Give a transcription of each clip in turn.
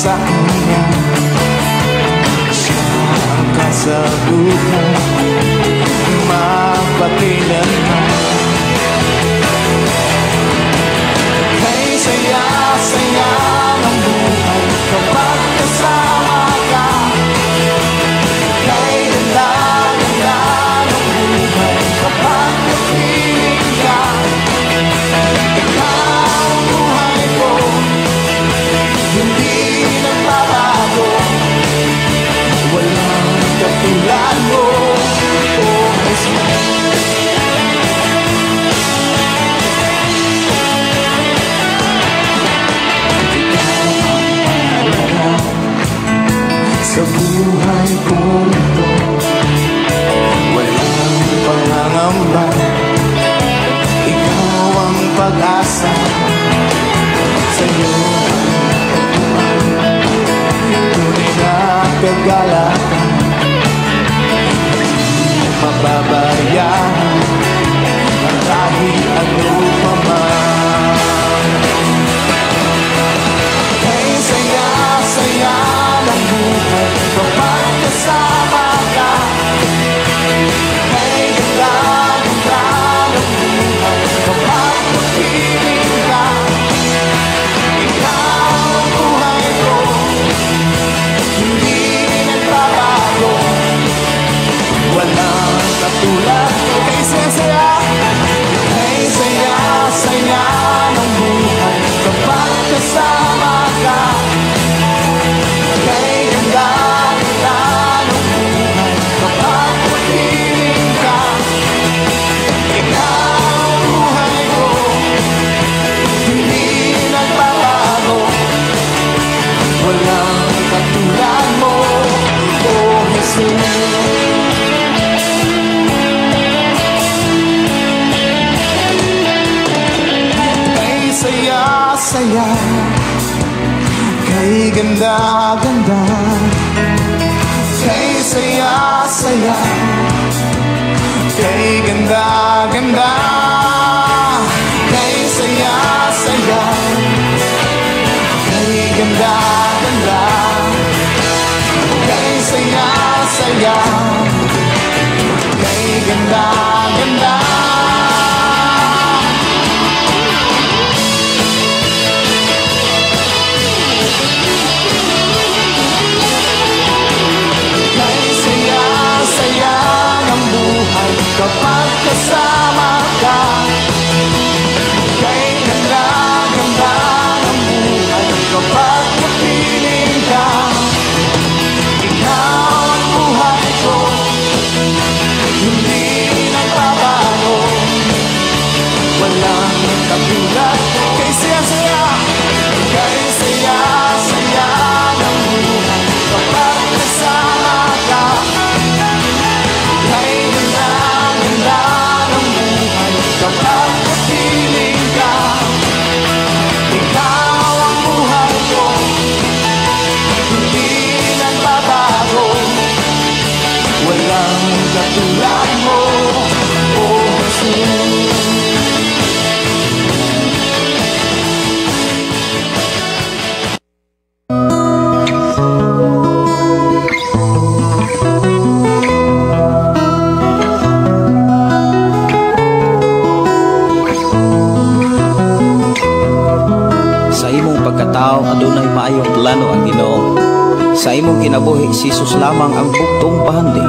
Sa kanya. Siya ang kasagutan magpakailanman. Kay saya-saya ng buhay kapag kasama ka. Kay ganda-ganda ng buhay kapag kapiling ka. Ikaw ang buhay ko, hindi nagbabago. Walang katulad mo, oh Jesus. Ikaw ang mahalaga sa buhay kong ito. Walang pangangamba, ikaw ang pag-asa. Sa'yo ang tunay na kagalakan. Hindi mababayaan ang kahit ano pa man. Kay saya-saya ng buhay kapag kasama ka. Kay ganda-ganda ng buhay kapag kapiling ka. Ikaw ang buhay ko, hindi nagbabago. Walang katulad mo. Kay saya-saya, kay saya-saya ng buhay kapag kasama ka. Kay ganda-ganda ng buhay kapag kapiling ka. Ikaw ang buhay ko, hindi nagbabago. Walang katulad mo, oh Jesus. Kay saya-saya, kay ganda-ganda. Kay saya-saya, kay ganda-ganda. Kay saya-saya, kay ganda-ganda. Kay saya-saya, kay ganda-ganda. Kay saya-saya ng buhay kapag kasama ka. Kay ganda-ganda ng buhay kapag kapiling ka. Ikaw ang buhay ko, hindi nagbabago. Walang katulad. Kay saya-saya, kay saya-saya ng buhay kapag kasama ka. Kay ganda-ganda ng buhay kapag kapiling ka. Ikaw ang buhay ko, hindi nagbabago. Walang katulad mo, oh Jesus. Sa imong pagkatao adunay maayong plano ang Ginoo. Sa imong kinabuhi si Jesus lamang ang bugtong bahandi.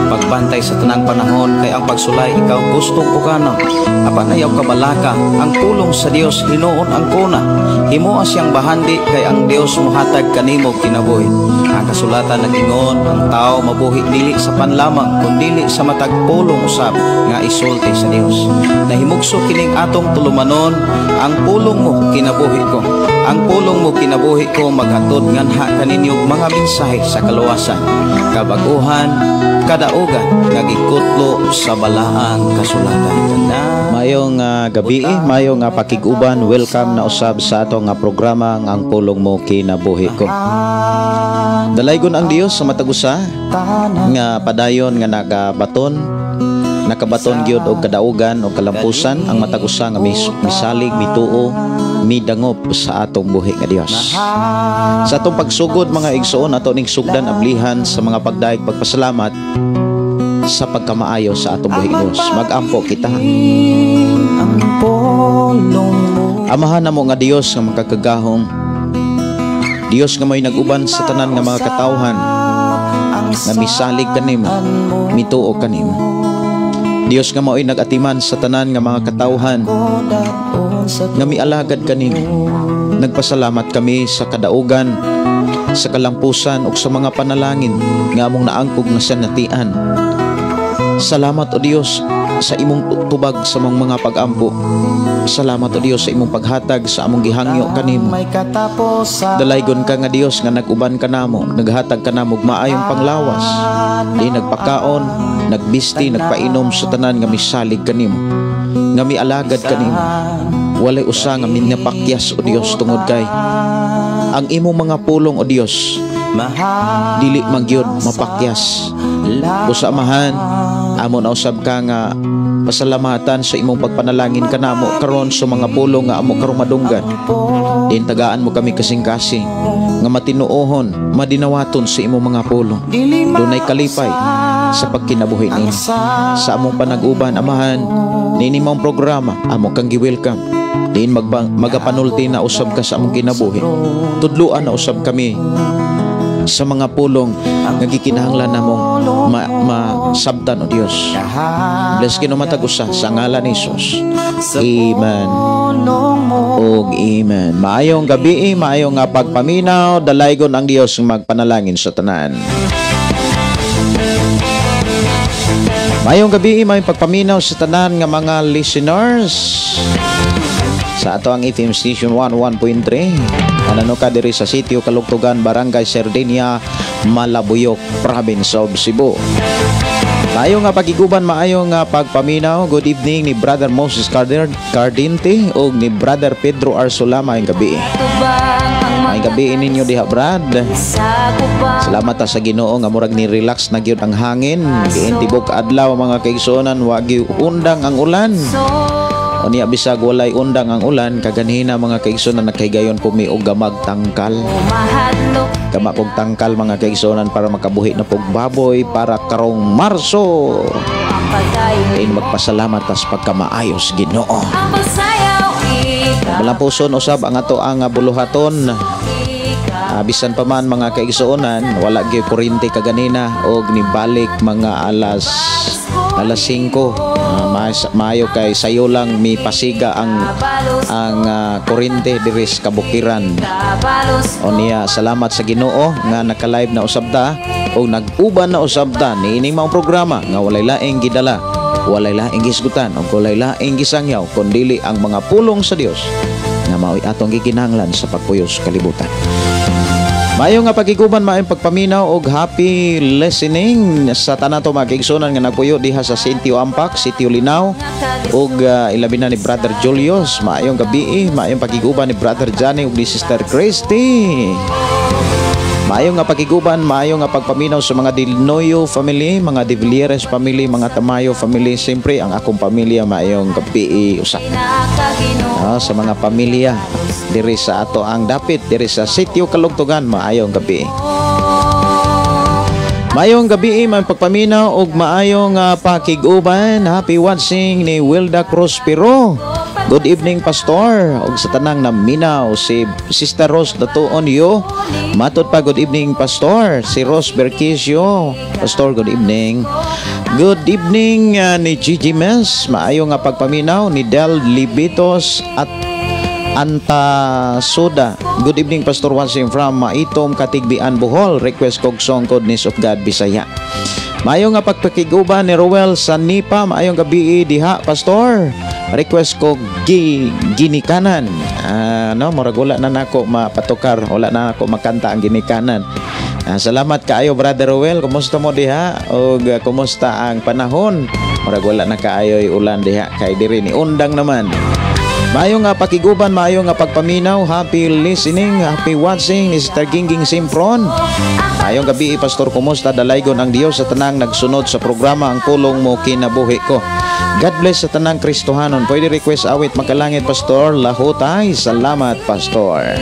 Pagbantay sa tanang panahon kay ang pagsulay ikaw gustong ukanon. Apan ayaw kabalaka ang pulong sa Dios hinuon ang kuna. Himoa siyang bahandi kay ang Dios mohatag kanimo kinabuhi. Ang kasulatan nag-ingon ang tao mabuhi dili sa panlamang kundili sa matag pulong usab nga isulti sa Dios. Nahimugso kining atong tulumanon, ang pulong mo kinabuhi ko. Ang pulong mo kinabuhi ko maghatod nganha kaninyo mga mensahe sa kaluwasan, kabaguhan, kadaugan nga gikutlo sa balaang kasulatan. Maayong gabi, maayong pakig-uban, welcome na usab sa atong programa nga Ang Pulong Mo Kinabuhi Ko. Dalaygon ang Dios sa matag usa nga padayon nga nagabaton, Nakabaton gyud og kadaugan og kalampusan ang matag usa nga misalig, mituo, midangop sa atong buhi nga Dios. Sa atong pagsugod, mga igsoon, ato ning sugdan ablihan sa mga pagdayeg pagpasalamat sa pagkamaayo sa atong buhi nga Dios. Magampo kita. Ang pulong mo. Amahan namo nga Dios nga makakagahom, Dios nga may nag-uban sa tanan nga mga katawhan nga misalig kanimo, mituo kanimo. Dios nga mao'y nag-atiman sa tanan nga mga katawhan nga mialagad kanimo. Nagpasalamat kami sa kadaugan, sa kalampusan ug sa mga panalangin nga among naangkog na sanatian. Salamat, O Dios, sa imong tubag sa among mga pag-ampo. Salamat, O Dios, sa imong paghatag sa among gihangyo kanimo. May katapusan. Dalaygon ka nga Dios nga nag-uban ka namo, naghatag ka namo og maayong panglawas. Di nagpakaon, nagbisti, nagpainom sa tanan nga misalig kanimo, nga mialagad kanimo. Walay usa nga minapakyas, O Dios, tungod kay ang imong mga pulong, O Dios, dili magyud mapakyas. Busa, Amahan, amo na usab ka nga pasalamatan sa imong pagpanalangin kanamo karon sa mga pulong nga amo karon madunggan. Din tagaan mo kami kasing-kasing nga matinuohon, madinawaton sa imong mga pulong. Dunay kalipay sa pagkinabuhi nini. Sa among panag-uban, Amahan, nini maong programa, amo kang gi-welcome. Diin magapanulti na usab ka sa among kinabuhi. Tudluan na usab kami sa mga pulong nga gikinahanglan namong masabtan, O Dios. Bless kinu matag usa sa ngalan ni Jesus. Amen. Og amen. Maayong gabi, maayong nga pagpaminaw, dalaygon ang Dios magpanalangin sa tanan. Maayong gabi, maayong pagpaminaw sa tanan nga mga listeners. Sa ato ang FM Station 11.3. Anano ka diri sa sitio Kalugtugan, Barangay Sardinia, Malabuyok, Province of Cebu. Maayo nga pagiguban, maayo nga pagpaminaw. Good evening ni Brother Moses Cardinte o ni Brother Pedro Arsola. Maayong gabi. Maayong gabi ninyo diha, Brad. Salamat ta sa Ginoo nga murag ni relax na gyud ang hangin. Diin tibok adlaw, mga kaigsuonan, wa gyud undang ang ulan. Unya bisag walay undang ang ulan kaganhina, mga kaigsuonan, nakahigayon po mi og gamag tangkal. Gama kog tangkal, mga kaigsuonan, para makabuhi na pog baboy para karong Marso. Diin magpasalamat tas pagkamaayos Ginoo. Malampuson usab ang ato ang buluhaton. Bisan pa man, mga kaigsuonan, wala gyud kuryente kaganina og nibalik mga alas 5. Maayo kay sayo lang mi pasiga ang kuryente diri sa kabukiran. Unya salamat sa Ginoo nga naka-live na usab ta og nag-uban na usab ta niining maong programa nga walay laing gidala, walay laing gisgutan ug walay laing gisangyaw kundili ang mga pulong sa Dios nga mao'y atong gikinahanglan sa pagpuyo sa kalibutan. Maayo nga pagiguban, maayong pagpaminaw og happy listening sa tanan to mga kaigsuonan nga nagpuyo diha sa Sitio Ampak, Sitio Linaw ug ilabi na ni Brother Julius. Maayong gabi, maayong pagiguban ni Brother Johnny ug ni Sister Christy. Maayo nga pagiguban, maayo nga pagpaminaw sa mga Dinoyo family, mga De Villieres family, mga Tamayo family, siyempre ang akong pamilya, maayong gabi usa. Sa mga pamilya diri sa ato ang dapit diri sa Sitio Kalugtugan, maayong gabi. Maayong gabi, maayong pagpaminaw ug maayong pakig-uban. Happy watching ni Wilda Cruz Pero. Good evening, Pastor. Ug sa tanang naminaw, si Sister Rose Datuon yo. Matod pa, good evening, Pastor. Si Rose Berquisio. Pastor, good evening. Good evening ni Gigi Mes. Maayo nga pagpaminaw ni Del Libitos at Antasuda. Good evening, Pastor, watching from Maitom, Katigbian, Bohol. Request kog song Goodness of God Bisaya. Maayo nga pagpakiguban ni Ruel Sanipa. Maayong gabi diha, Pastor. Request ko ginikanan. No, murag wala na nako mapatukar, wala na ako makanta ang ginikanan. Salamat kaayo, Brother Ruel. Kumusta mo diha? Og kumusta ang panahon? Murag wala na kaayo'y ulan diha kay diri ni undang naman. Maayo nga pakiguban, maayo nga pagpaminaw, happy listening, happy watching ni Sister Gingging Simpron. Maayong gabi, Pastor, kumusta? Dalaygon ang Dios sa tanang nagsunod sa programa Ang Pulong Mo Kinabuhi Ko. God bless sa tanang Kristohanon. Pwede request awit Makalangit, Pastor Lahutay. Salamat, Pastor.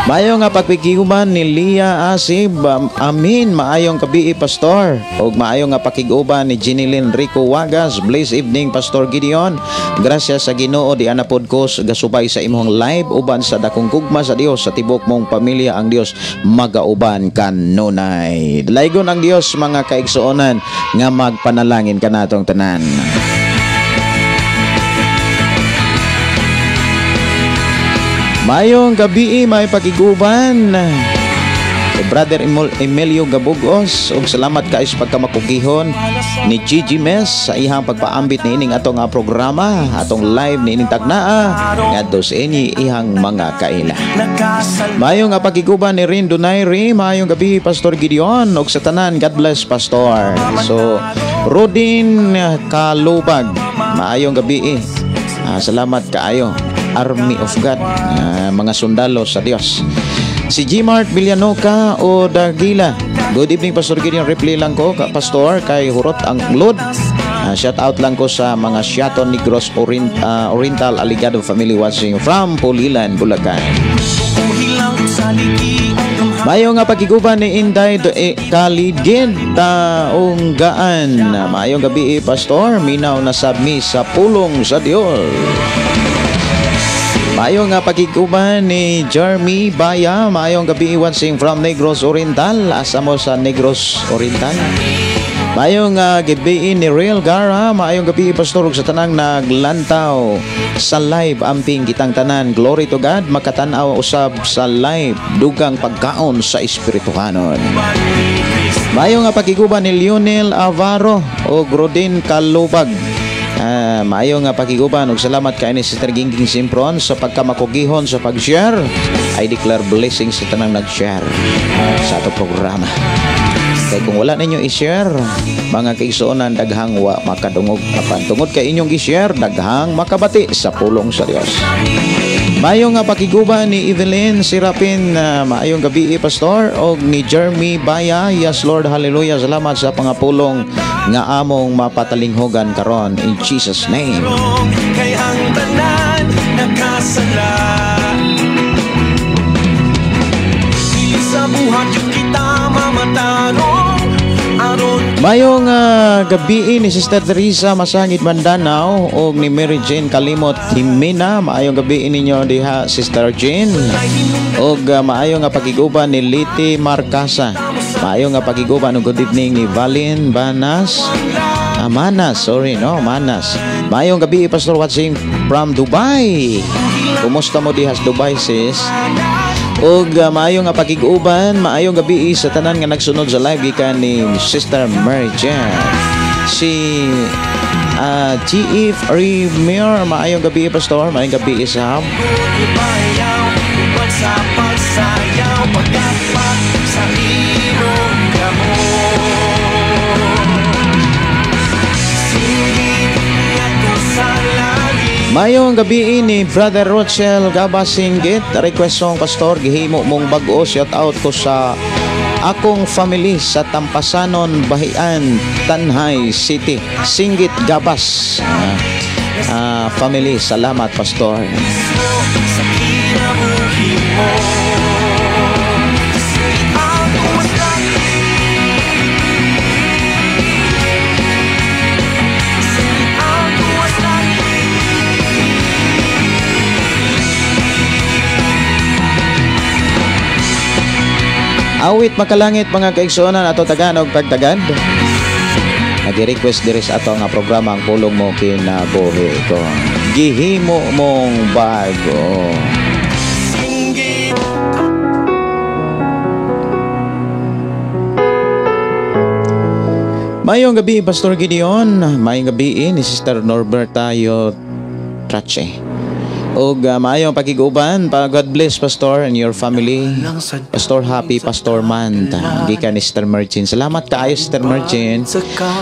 Maayo nga pagpikiguban ni Lia Asib. Amin. Maayong gabi, Pastor. Ug maayo nga pakiguban ni Jinilyn Rico Wagas. Bless evening, Pastor Gideon. Gracias sa Ginoo di anapod ko gasubay sa imong live uban sa dakong gugma sa Dios sa tibok mong pamilya, ang Dios magauban kanunay. Dalaygon ang Dios, mga kaigsuonan, nga magpanalangin kanatong tanan. Maayong gabi, may pakiguban. Brother Emilio Gabugos, ug salamat kaayo sa pagkamakugihon ni Gigi Mes sa ihang pagpaambit niining atong programa, atong live niining tagnaa ngadto sa inyi ihang mga kaila. Maayong nga pakiguban ni Rin Dunayri, maayong gabi, Pastor Gideon, ug sa tanan, God bless, Pastor. So Rodin Kalubag, maayong gabi. Salamat kaayo. Army of God, mga sundalo sa Dios. Si Gmart Villanoca o Dagila. Good evening, Pastor Gideon. Reply lang ko, Pastor, kay hurot ang load. Shout out lang ko sa mga Siaton Negros Oriental Aligado family watching from Pulilan, Bulacan. Mayo nga pagkiguban ni Inday Kaligid Taunggaan. Maayong gabi, Pastor. Minaw na sabmi sa pulong sa Dios. Maayong nga pagkiguban ni Jeremy Baya. Maayong gabi, watching from Negros Oriental. Asa mo sa Negros Oriental? Maayong gabi ni Real Gara. Maayong gabi, Pastor, ug sa tanang naglantaw sa live, amping kitang tanan. Glory to God, makatan-aw usab sa live dugang pagkaon sa espirituhanon. Maayong nga pagkiguban ni Lionel Avaro ug Rodin Kalubag. Maayo nga pakiguban ug salamat kay ni Sister Gingging Simpron sa pagkamakugihon sa pag-share. I declare blessings sa tanang nag-share sa ato programa. Kay kung wala ninyo i-share, mga kaigsuonan, daghang wa makadungog, apan tungod kay inyong i-share, daghang makabati sa pulong sa Dios. Maayo nga pakiguban ni Evelyn Serapin, maayong gabi, Pastor, og ni Jeremy Baya. Yes Lord, hallelujah. Salamat sa pangapulong nga among mapatalinghogan karon in Jesus name. Kay ang tanan nakasala. Dili sa buhat yung kita mamatanong. Mayong gabi ni Sister Teresa Masangit Mandanao og ni Mary Jane Kalimot Himena. Maayong gabi ninyo diha, Sister Jane. Og maayong nga pakiguban ni Liti Marcasa. Maayong nga pakiguban og good evening ni Valin Banas. Manas, sorry no, Manas. Maayong gabi, Pastor, watching from Dubai. Kumusta mo diha sa Dubai, sis? Og maayong nga pakig-uban, maayong gabi sa tanan nga nagsunod sa live gikan ni Sister Mary Jane. Si GF Remir, maayong gabi, Pastor, maayong gabi sa Mayong gabi ni Brother Rochel Gabasinggit. Request song, Pastor, gihimo mong bag-o. Shout out ko sa akong family sa Tampasanon, Bahian, Tanjay City. Singgit Gabas family, salamat, Pastor. Awit Makalangit, mga kaigsuonan, ato tagan og pagtagad. Nagi-request diri sa ato nga programa Ang Pulong Mo Kinabuhi Ko. Gihimo mong bago. Mayong gabi, Pastor Gideon. Mayong gabi ni Sister Norberta Yo Trache. Og maayong pakiguban pa. God bless, Pastor, and your family. Pastor, happy Pastor Month. Gikan ni Sister Merchin. Salamat kaayo, Sister Merchin.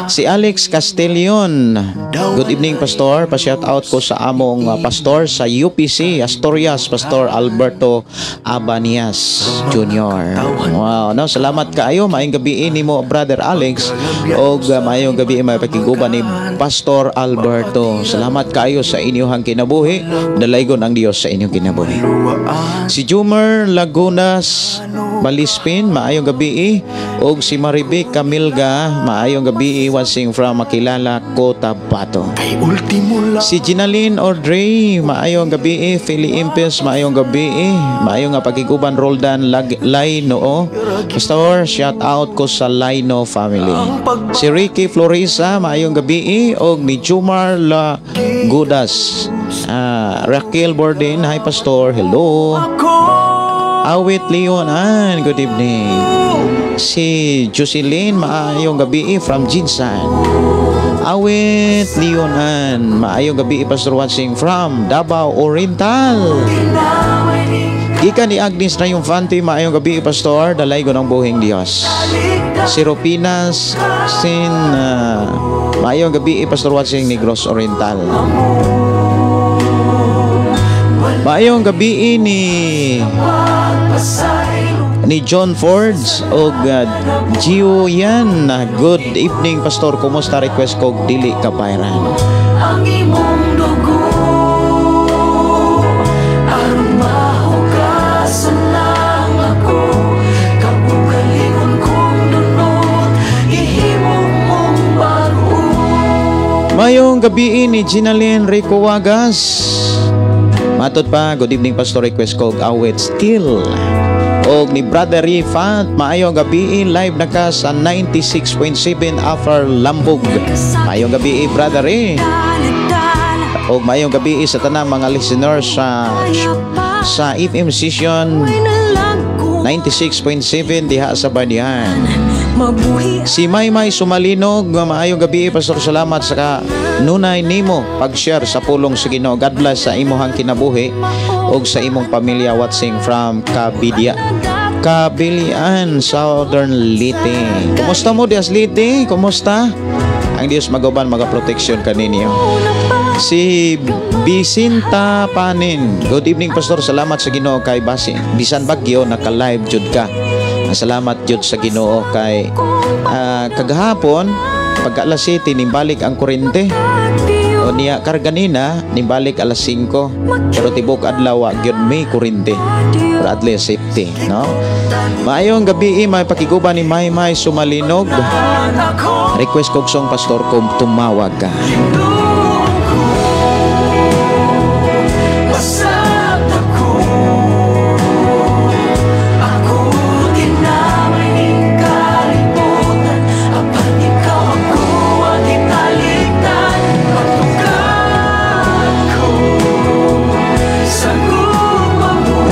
Si Alex Castellion. Good evening, Pastor. Pa-shout out ko sa among pastor sa UPC Asturias, Pastor Alberto Abanias Jr. Wow, no, salamat kaayo. Maayong gabi nimo, Brother Alex. Og maayong gabi, may pakiguban ni Pastor Alberto. Salamat kaayo sa inyong kinabuhi. Dalaygon ang Dios sa inyong kinabuhi. Si Jumer Lagunas Balispin, maayong gabi. Og si Maribe Camilga, maayong gabi, watching from Makilala, Cotabato. Si Ginaline Audrey, maayong gabi. Philly Impes, maayong gabi. Maayong nga pagkiguban, Roldan Lag Laino. Pastor, shout out ko sa Laino family. Si Ricky Florisa, maayong gabi. Og ni Jumar Lagudas. Raquel Borden, hi Pastor, hello. Awit Leon, an, good evening. Si Jocelyn, maayong gabi from Jinsan. Awit Leonan, maayong gabi, Pastor, watching from Davao Oriental. Gikan ni Agnes Triumphante, maayong gabi, Pastor, dalaygon ang buhing Dios. Si Rupinas Sin, maayong gabi, Pastor, watching Negros Oriental. Maayong gabi ni John Fords og Gio Yan. Good evening, Pastor. Kumusta? Request ko "Dili Kapayran." Ang imong dugo aron mahugasan lang ako kaugalingon kong dunot, gihimo mong bag-o. Mayong gabi ni Ginalyn Rico Wagas. Matod pa, good evening, Pastor, request ko og awit "Still". Og ni Brother Rifat, maayong gabi, live na ka sa 96.7 Afar Lambog. Maayong gabi, Brother eh. Og maayong gabi sa tanang mga listeners sa FM station 96.7 diha sa Badian. Si Maymay Sumalinog, maayong gabi, Pastor, salamat sa ka nunay nimo pag-share sa pulong sa Ginoo. God bless sa imuhang kinabuhi ug sa imong pamilya, watching from Cabidia. Kabilian, Southern Leyte. Kumusta mo dias Leyte? Kumusta? Ang Dios maguban, magaproteksyon kaninyo. Si Bisinta Panin. Good evening, Pastor. Salamat sa Ginoo kay basi bisan bagyo, naka-live jud ka. Salamat jud sa Ginoo kay kagahapon pagka alas 7 nimbalik ang kuryente. O niya karganina nimbalik alas 5. Pero tibok adlaw wa gyud may kuryente. Pero at least safety, no? Maayong gabi, may pakiguban ni Maymay Sumalinog. Request kog song, Pastor, "Kung Tumawag Ka." Masabta ko ako tinamay ning kalibutan, apan ikaw ako ang gitalikdan. Pagtukan ko sa gugma mo,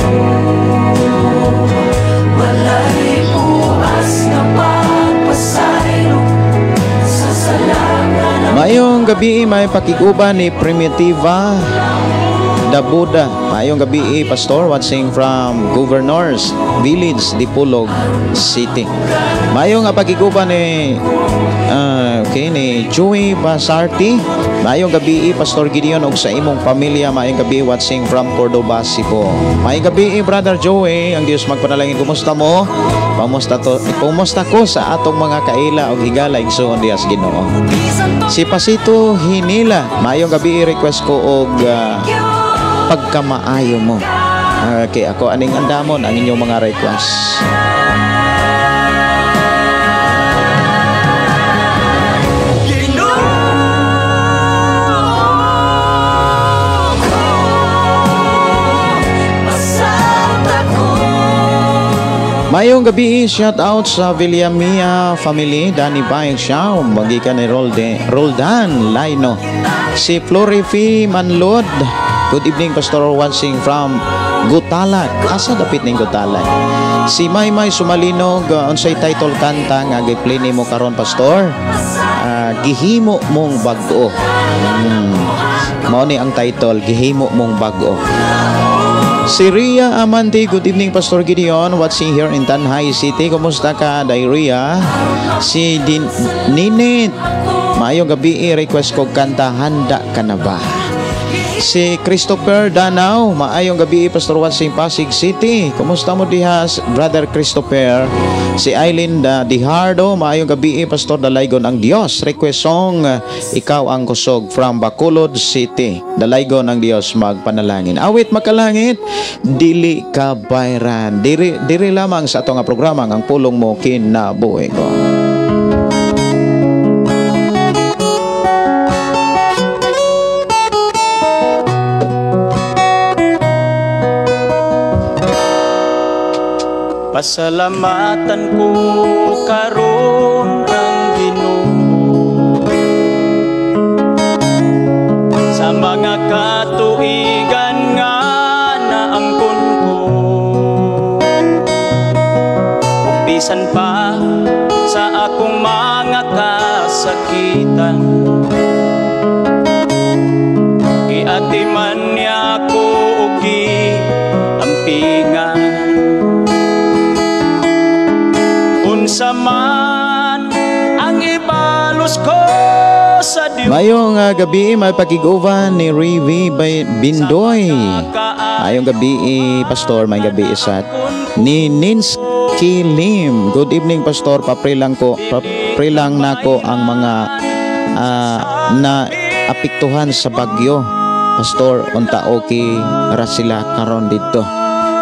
walay puas nga pagpasaylo sa sala nga Maayong gabi, may pakiguban ni Primitiva Dabuda. Maayong gabi, Pastor, watching from Governors Village, Dipolog City. Maayong nga pakiguban ni okay, ni Joey Basarti. Maayong gabi, Pastor Gideon, ug sa imong pamilya. Maayong gabi, watching from Cordoba, Cebu. Maayong gabi, Brother Joey. Ang Dios magpanalangin. Kumusta mo? Kumusta to? Kumusta ko sa atong mga kaila ug higala igsuon diha sa Ginoo. Si Pasito Hinila, maayong gabi, request ko og "Pagkamaayo Mo." Okay, ako aning andamon ang inyong mga request. Ginoo ko, masabta ko. Maayong gabi, shout out sa Villamia family, Danny Bayang Shaw, magikan ni Roldan Laino. Si Florifi Manlod, good evening, Pastor, watching from Gutalac. Asa dapit ning Gutalac? Si Maymay Sumalinog, unsay title kanta nga gi-play nimo karon, Pastor? "Gihimo Mong Bag-o." Mao ni ang title, Gihimo Mong Bag-o. Si Ria Amante, good evening Pastor Gideon, watching here in Tanjay City. Kumusta ka, Day Ria? Si Ninit, maayong gabi, request ko kanta Handa Ka Na Ba? Si Christopher Danao, maayong gabi Pastor watching Pasig City. Kumusta mo diha, Brother Christopher? Si Eileen Dihardo, maayong gabi Pastor, dalaygon ang Dios. Request song, Ikaw Ang Kusog from Bacolod City. Dalaygon ang Dios, magpanalangin. Awit makalangit, dili ka bayran. Diri lamang sa ato nga programa ang pulong mo kinabuhi ko. Pasalamatan ko karon ang Ginoo sa mga katuigan nga naangkon ko. Ug bisan pa sa akong mga kasakitan, giatiman niya ako ug giampingan. Unsa man ang ibalos ko sa Dios. Mayong gabi, may pakig-uban ni Rivi Bindoy. Ayong gabi, Pastor, may gabi isat ni Ninski Lim. Good evening, Pastor. Paprilang nako ang mga na apektuhan sa bagyo. Pastor, unta okay ra sila karon dito.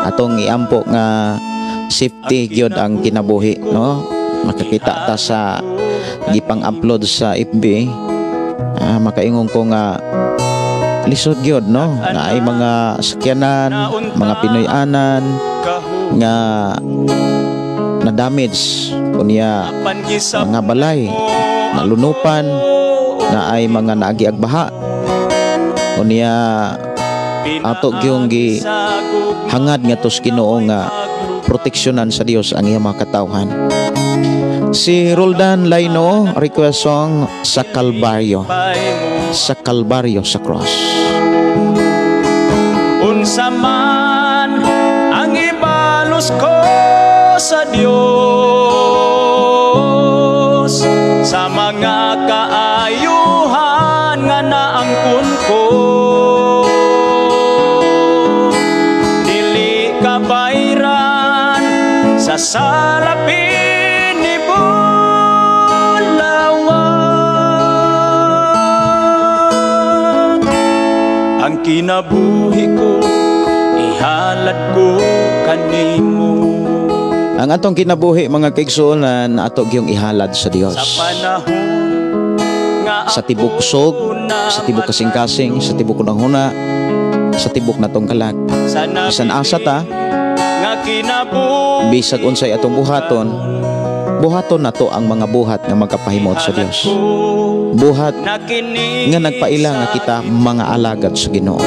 Atong iampo nga safety gyud ang kinabuhi, no? Makakita ta sa gipang-upload sa FB, makaingon ko nga lisod gyud, no? Naay mga sakyanan, mga Pinoy-anan nga na damage unya, mga balay nalunupan, naay mga naagi ag baha unya. Ato gyung gi hangad nga tos Ginoo nga proteksyonan sa Dios ang iyang mga katawhan. Si Roldan Laino, request song Sa Kalbaryo. Sa Kalbaryo sa Cross. Unsa man ang ibalos ko sa Dios sa mga kaayuhan nga naangkon ko, dili kabayran sa salapin ni bulawan. Ang kinabuhi ko, ihalad ko kanimo. Ang atong kinabuhi, mga kaigsuonan, ato gyung ihalad sa Dios. Sa panahon nga Sa tibok kusog, sa tibok kasing-kasing, sa tibok unang-huna, sa tibok natong kalag. Bisan asa ta, bisag unsay atong buhaton, buhaton nato ang mga buhat nga magkapahimot sa Dios. Buhat nga nagpaila nga kita mga alagad sa Ginoo.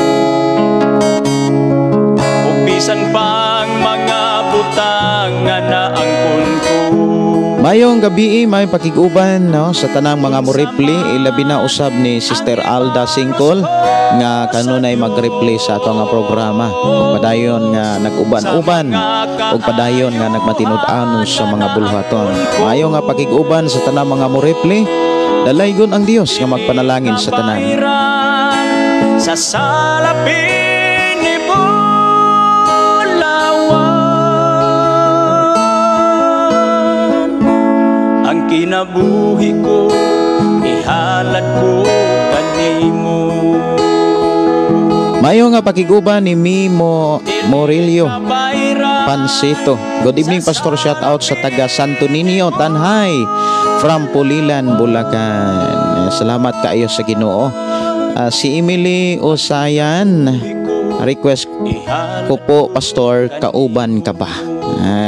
Ug bisan pang mga butang nga naangkon ko. Mayong gabi, may pakig-uban, no, sa tanang mga morepli, ilabi na usab ni Sister Alda Singkol nga kanunay magrepli sa ato nga programa. Ug padayon nga nag-uban-uban ug padayon nga nagmatinud-anon sa mga bulhaton. Mayo nga pakig-uban sa tanang mga morepli, dalaygon ang Dios nga magpanalangin sa tanan. Sa salapin ni bulawan, ang kinabuhi ko, ihalad ko kanimo. Mayo nga pakiguban ni Mimo Morillo Pancito. Good evening, Pastor. Shout out sa taga Santo Niño, Tanjay, from Pulilan, Bulacan. Salamat kaayo sa Ginoo. Si Emily Osayan, request ko po, Pastor, kauban ka ba?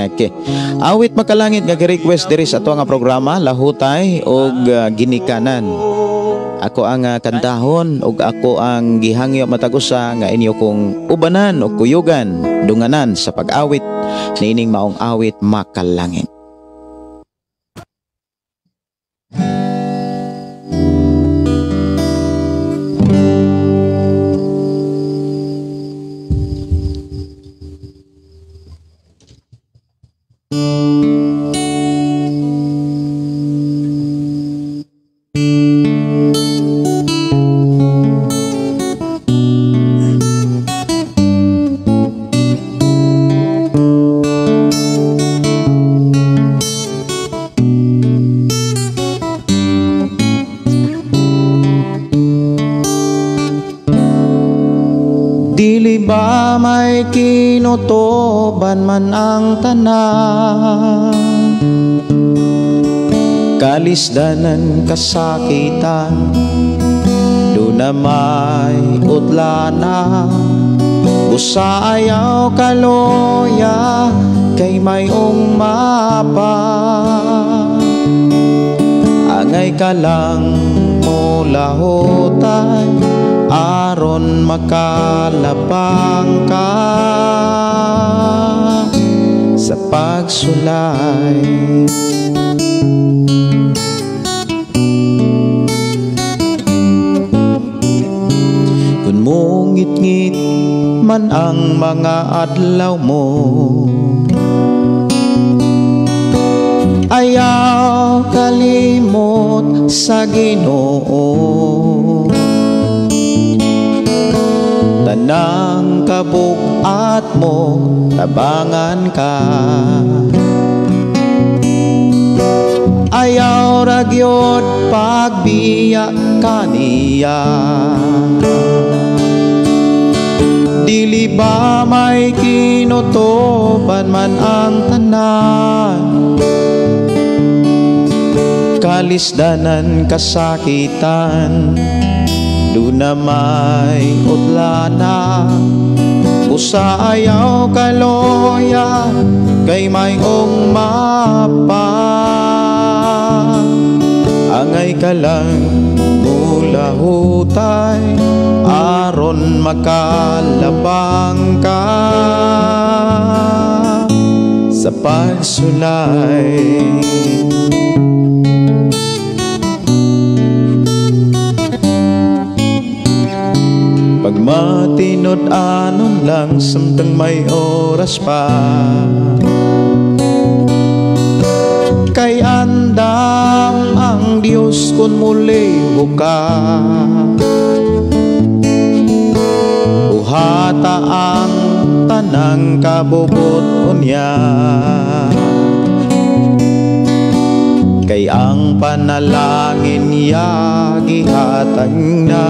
Okay. Awit makalangit nga gi-request diri sa ato nga programa, Lahutay og Ginikanan. Ako ang kantahon ug ako ang gihangyo matag usa nga inyo kong ubanan o kuyugan, dunganan sa pag-awit niining maong awit makalangit. Dili ba may kinutuban man ang tanan, kalisdanan, kasakitan, duna may utlana. Busa ayaw kaloya kay mayong mapa. Angay ka lang molahutay aron makalabang ka sa pagsulay. Kung mungit-ngit man ang mga adlaw mo, ayaw kalimot sa Ginoo. Tanang kabug-at mo, tabangan ka. Ayaw ra gyud pagbiya kaniya. Dili ba may kinutuban man ang tanan, kalisdanan, kasakitan, duna may utlana. Busa ayaw kaloya kay mayong mapa. Angay ka lang mulahutay aron makalabang ka sa pagsulay. Pagmatinud-anon lang samtang may oras pa, kay andam ang Diyos kung muliho ka. Buhata ang tanang kabubut unya, kay ang panalangin niya gihatag na.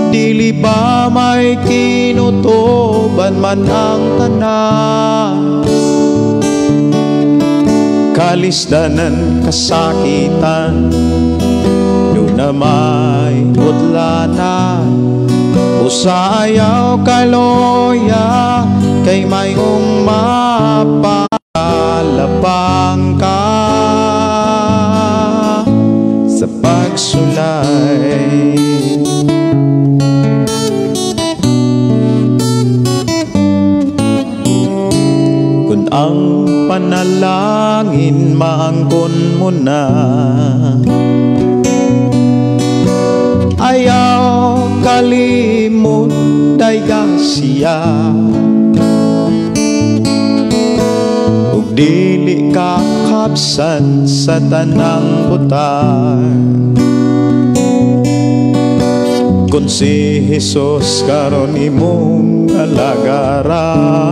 Dili ba may kinutuban man ang tanan, kalisdanan, kasakitan, duna may utlana. Busa ayaw kaloya kay mayong mapalabang ka sa pagsulay. Kung ang panalangin maangkon mo na, ayaw kalimot dayga siya. Ug dili ka kapsan sa tanang butang, kun si Jesus karon imong alagaran.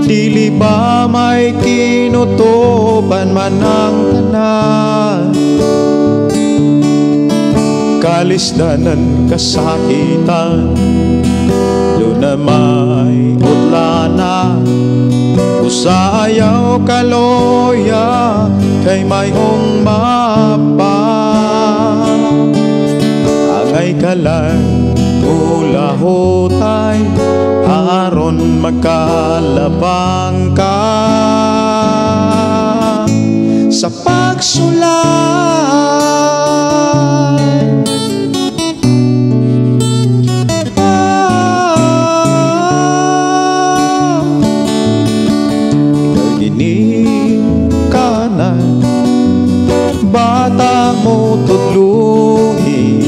Dili ba may kinutuban man ang tanan, kalisdanan, kasakitan, duna may utlana. Busa ayaw kaloya kay mayong mapa. Angay ka lang mulahutay aron makalabang ka sa pagsulay. Ginikanan, bata mo tudluhi,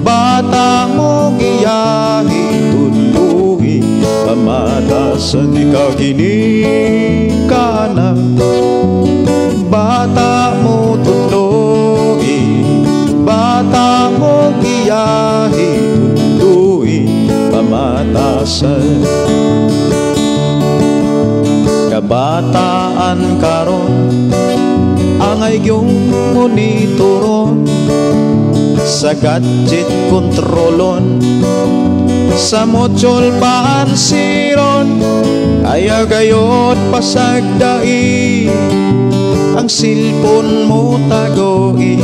bata mo giyahi tudluhi, pamatasan ikaw ginikanan. Bata mo tudluhi, bata mo giyahi tudluhi, pamatasan. Kabataan karon angay gyung monitoron. Sa gadget kontrolon, sa mutual paansiron. Ayaw gayod pasagdai ang cellphone mo tagoi.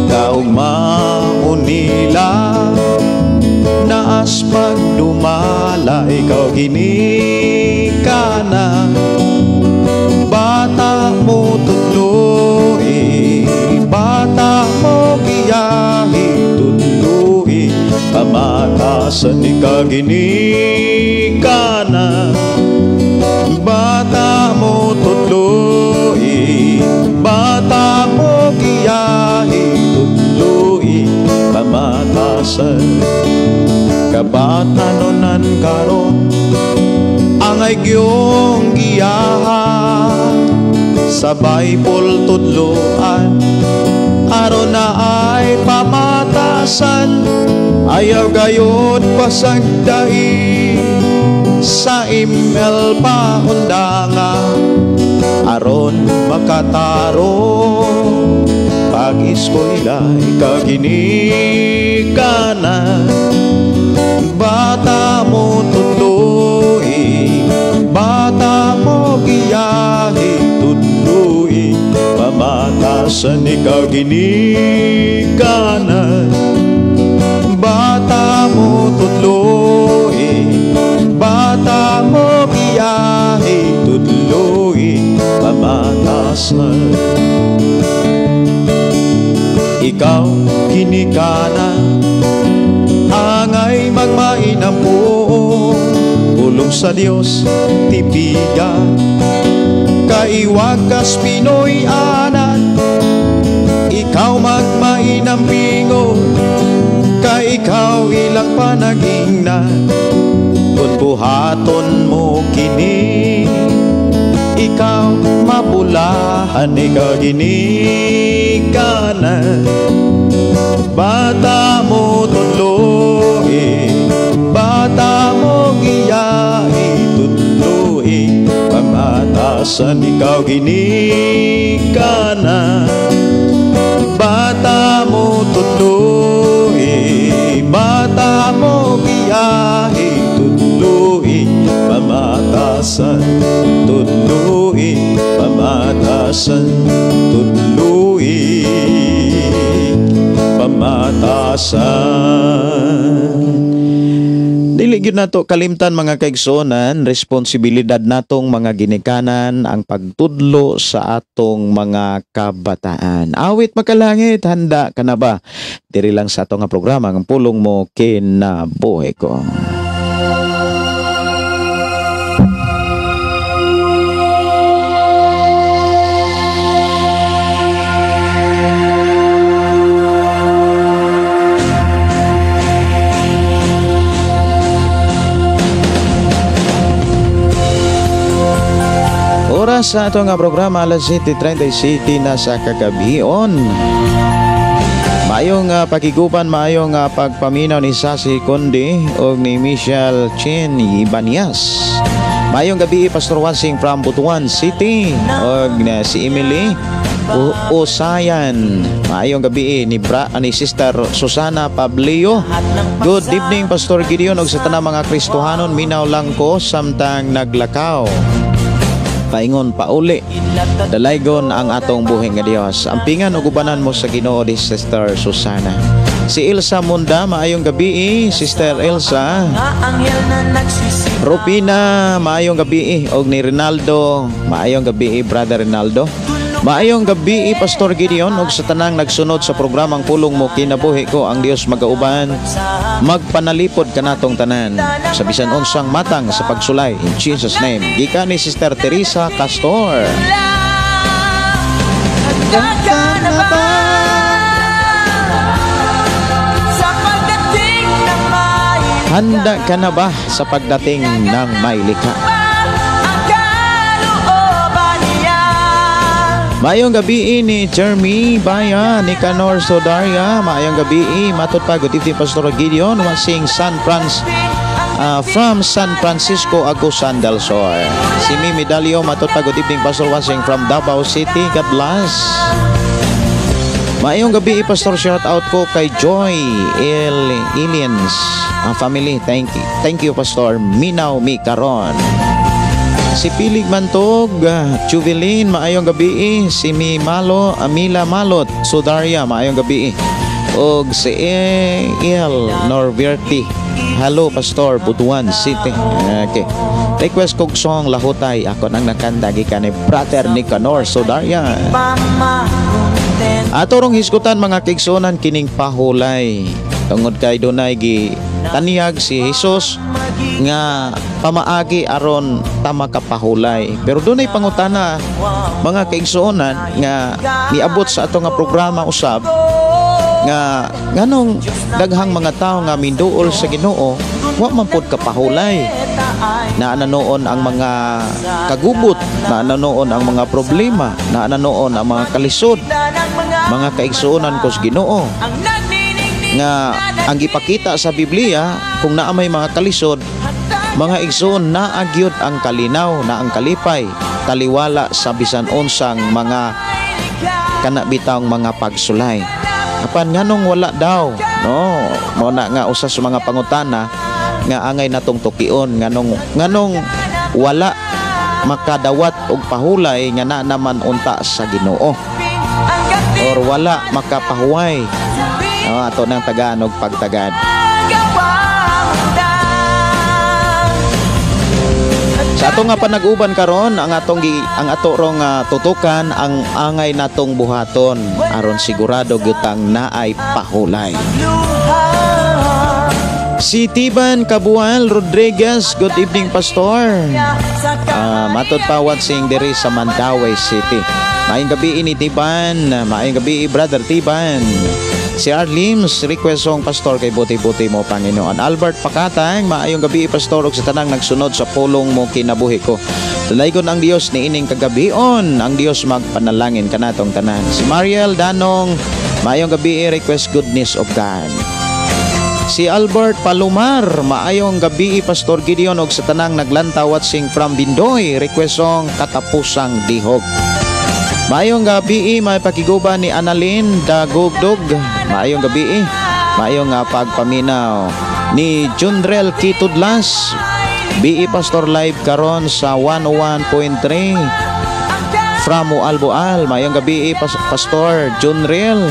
Kaugmaon nila naas pagdumala, ikaw ginikana. Bata mo tudloi, bata mo giyahi, tudloi pamatasan, ikaw ginikana. Bata mo tudloi, bata mo giyahi, tudloi pamatasan. Kabata nonan karon angay gyong giyaha, sa Bible tudloan aron na ay pamatasan. Ayaw gayod pasagdai sa email paundanga, aron makatarong pag-eskwela, ikaw ginikana. Bata mo tudloi, bata mo giyahi, tudloi pamatasan, ikaw ginikana. Bata mo tudloi, bata mo giyahi, tudloi pamatasan. Ikaw ginikana angay magmainam po, pulong sa Dios tipiga, kaiwagas Pinoy anan. Ikaw magmainam pingo, kay ikaw ilang panagingnan. Kung buhaton mo kini, ikaw mabulahan, ikaw ginikana. Bata mo tudloi, bata mo giyahi, tudloi pamatasan, ikaw ginikana. Bata mo tudloi, bata mo giyahi, tudloi pamatasan, tudloi pamatasan, tudloi pamatasan. Dili gyud nato kalimtan mga kaigsuonan, responsibilidad natong mga ginikanan ang pagtudlo sa atong mga kabataan. Awit makalangit, handa ka na ba? Diri lang sa atong nga programa ang Pulong Mo Kinabuhi Ko. Oras sa ato nga programa alas 7:37 na sa kagabion. Maayong pakiguban, maayong pagpaminaw ni Sasi Conde o ni Michelle Chin Ibanias. Maayong gabi Pastor Wansing from Butuan City o na si Emily Usayan. Maayong gabi ni ni Sister Susana Pablio. Good evening Pastor Gideon og sa tanang mga Kristohanon, minaw lang ko samtang naglakaw. Paingon pauli, dalaygon ang atong buhi nga Dios. Ampingan ug ubanan mo sa Ginoo di Sister Susana. Si Elsa Munda, maayong gabi, Sister Elsa. Rupina, maayong gabi, og ni Rinaldo, maayong gabi, Brother Rinaldo. Maayong gabi, Pastor Gideon, og sa tanang nagsunod sa programang Pulong Mo Kinabuhi Ko, ang Dios magauban, magpanalipod kanatong tanan sa bisan unsang matang sa pagsulay, in Jesus name. Gikan ni Sister Teresa Castor. Handa ka na ba sa pagdating ng may likha? Handa ka na ba sa pagdating ng may likha? Maayong gabi ni Jeremy Baya, ni Canor Sodaria. Maayong gabi, matod pa, good evening Pastor Gideon, wasing San Francisco. From San Francisco, Agusan del Sur. Si Mimi Dalio, matod pa, good evening Pastor Wasing from Davao City. God bless. Maayong gabi, Pastor. Shout out ko kay Joy El Ilians ang family. Thank you. Thank you, Pastor. Minaw mi karon. Si Pilig Mantog, Juvelin, maayong gabi. Si Mi Malo, Amila Malot, Sudaria, maayong gabi. Og si El Norverti. Hello, Pastor, Butuan City. Okay. Request kog song "Lahutay", ako nang nakanta, gikan ni Brother Nicanor Sudaria. Ato rong hisgutan, mga kaigsuonan, kining pahulay. Tungod kay dunay gi taniyag si Jesus nga pamaagi aron ta makapahulay. Pero dunay pangutana, mga kaigsuonan, nga niabot sa ato nga programa usab nga nganong daghang mga tawo nga minduol sa Ginoo, wa man pod kapahulay. Naa na noon ang mga kagubot, naa na noon ang mga problema, naa na noon ang mga kalisod, mga kaigsuonan ko sa Ginoo, nga ang gipakita sa Biblia, kung naa may mga kalisod, mga igsoon, naa gyud ang kalinaw, naa ang kalipay taliwala sa bisan unsang mga kana bitawng mga pagsulay. Apan nganong wala daw, no? Mao na nga usa sa mga pangutana nga angay natong tukion, nganong wala makadawat og pahulay nga naa naman unta sa Ginoo or wala makapahuway, no? Ato nang tagaan og pagtagad. Sa ato nga panag-uban karon, ang ato rong tutukan ang angay natong buhaton aron sigurado gyud tang naay pahulay. Si Tiban Cabual Rodriguez, good evening, Pastor. Matod pa watching diri sa Mandaue City. Maayong gabi ni Tiban, maayong gabi, Brother Tiban. Si Arlims, request song, Pastor, kay "Buti-Buti Mo Panginoon". Albert Pakatang, maayong gabi, Pastor, ug sa tanang nagsunod sa pulong mo kinabuhi ko. Dalaygon ang Dios niining kagabion, ang Dios magpanalangin kanatong tanan. Si Mariel Danong, maayong gabi, request "Goodness of God". Si Albert Palomar, maayong gabi, Pastor Gideon, ug sa tanang naglanta watching from Bindoy, request song "Katapusang Dihog". Maayong gabi, may pakiguban ni Annalyn Dagugdog. Maayong gabi, maayong pagpaminaw ni Jundrel Kitudlas. BE Pastor, live karon sa 101.3 from Moalboal. Maayong gabi, Pastor Junrel.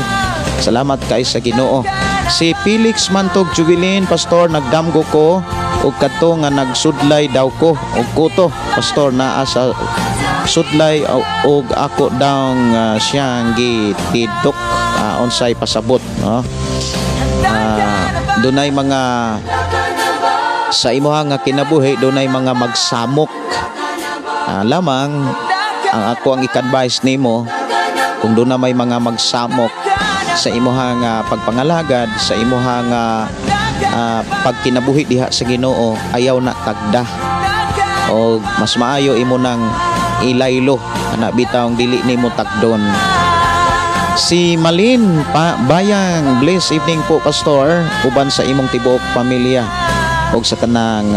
Salamat kay sa Ginoo. Si Felix Mantog Jubilin, Pastor, nagdamgo ko og kadto nga nagsudlay daw ko og kuto. Pastor, naa sa sudlay og ako daw siyang gitidok, unsay pasabot, no? Dunay mga sa imuha nga kinabuhi, dunay mga magsamok. Lamang ang ako ang i-advise nimo, kung doon na may mga magsamok sa imuha nga pagpangalagad, sa imuha nga pagkinabuhi diha sa Ginoo, ayaw na tagda o mas maayo imo nang ilaylo ana bitawng dili nimo tagdon. Si Malin pa, Bayang, bless evening po, Pastor, uban sa imong tibuok pamilya ug sa tanang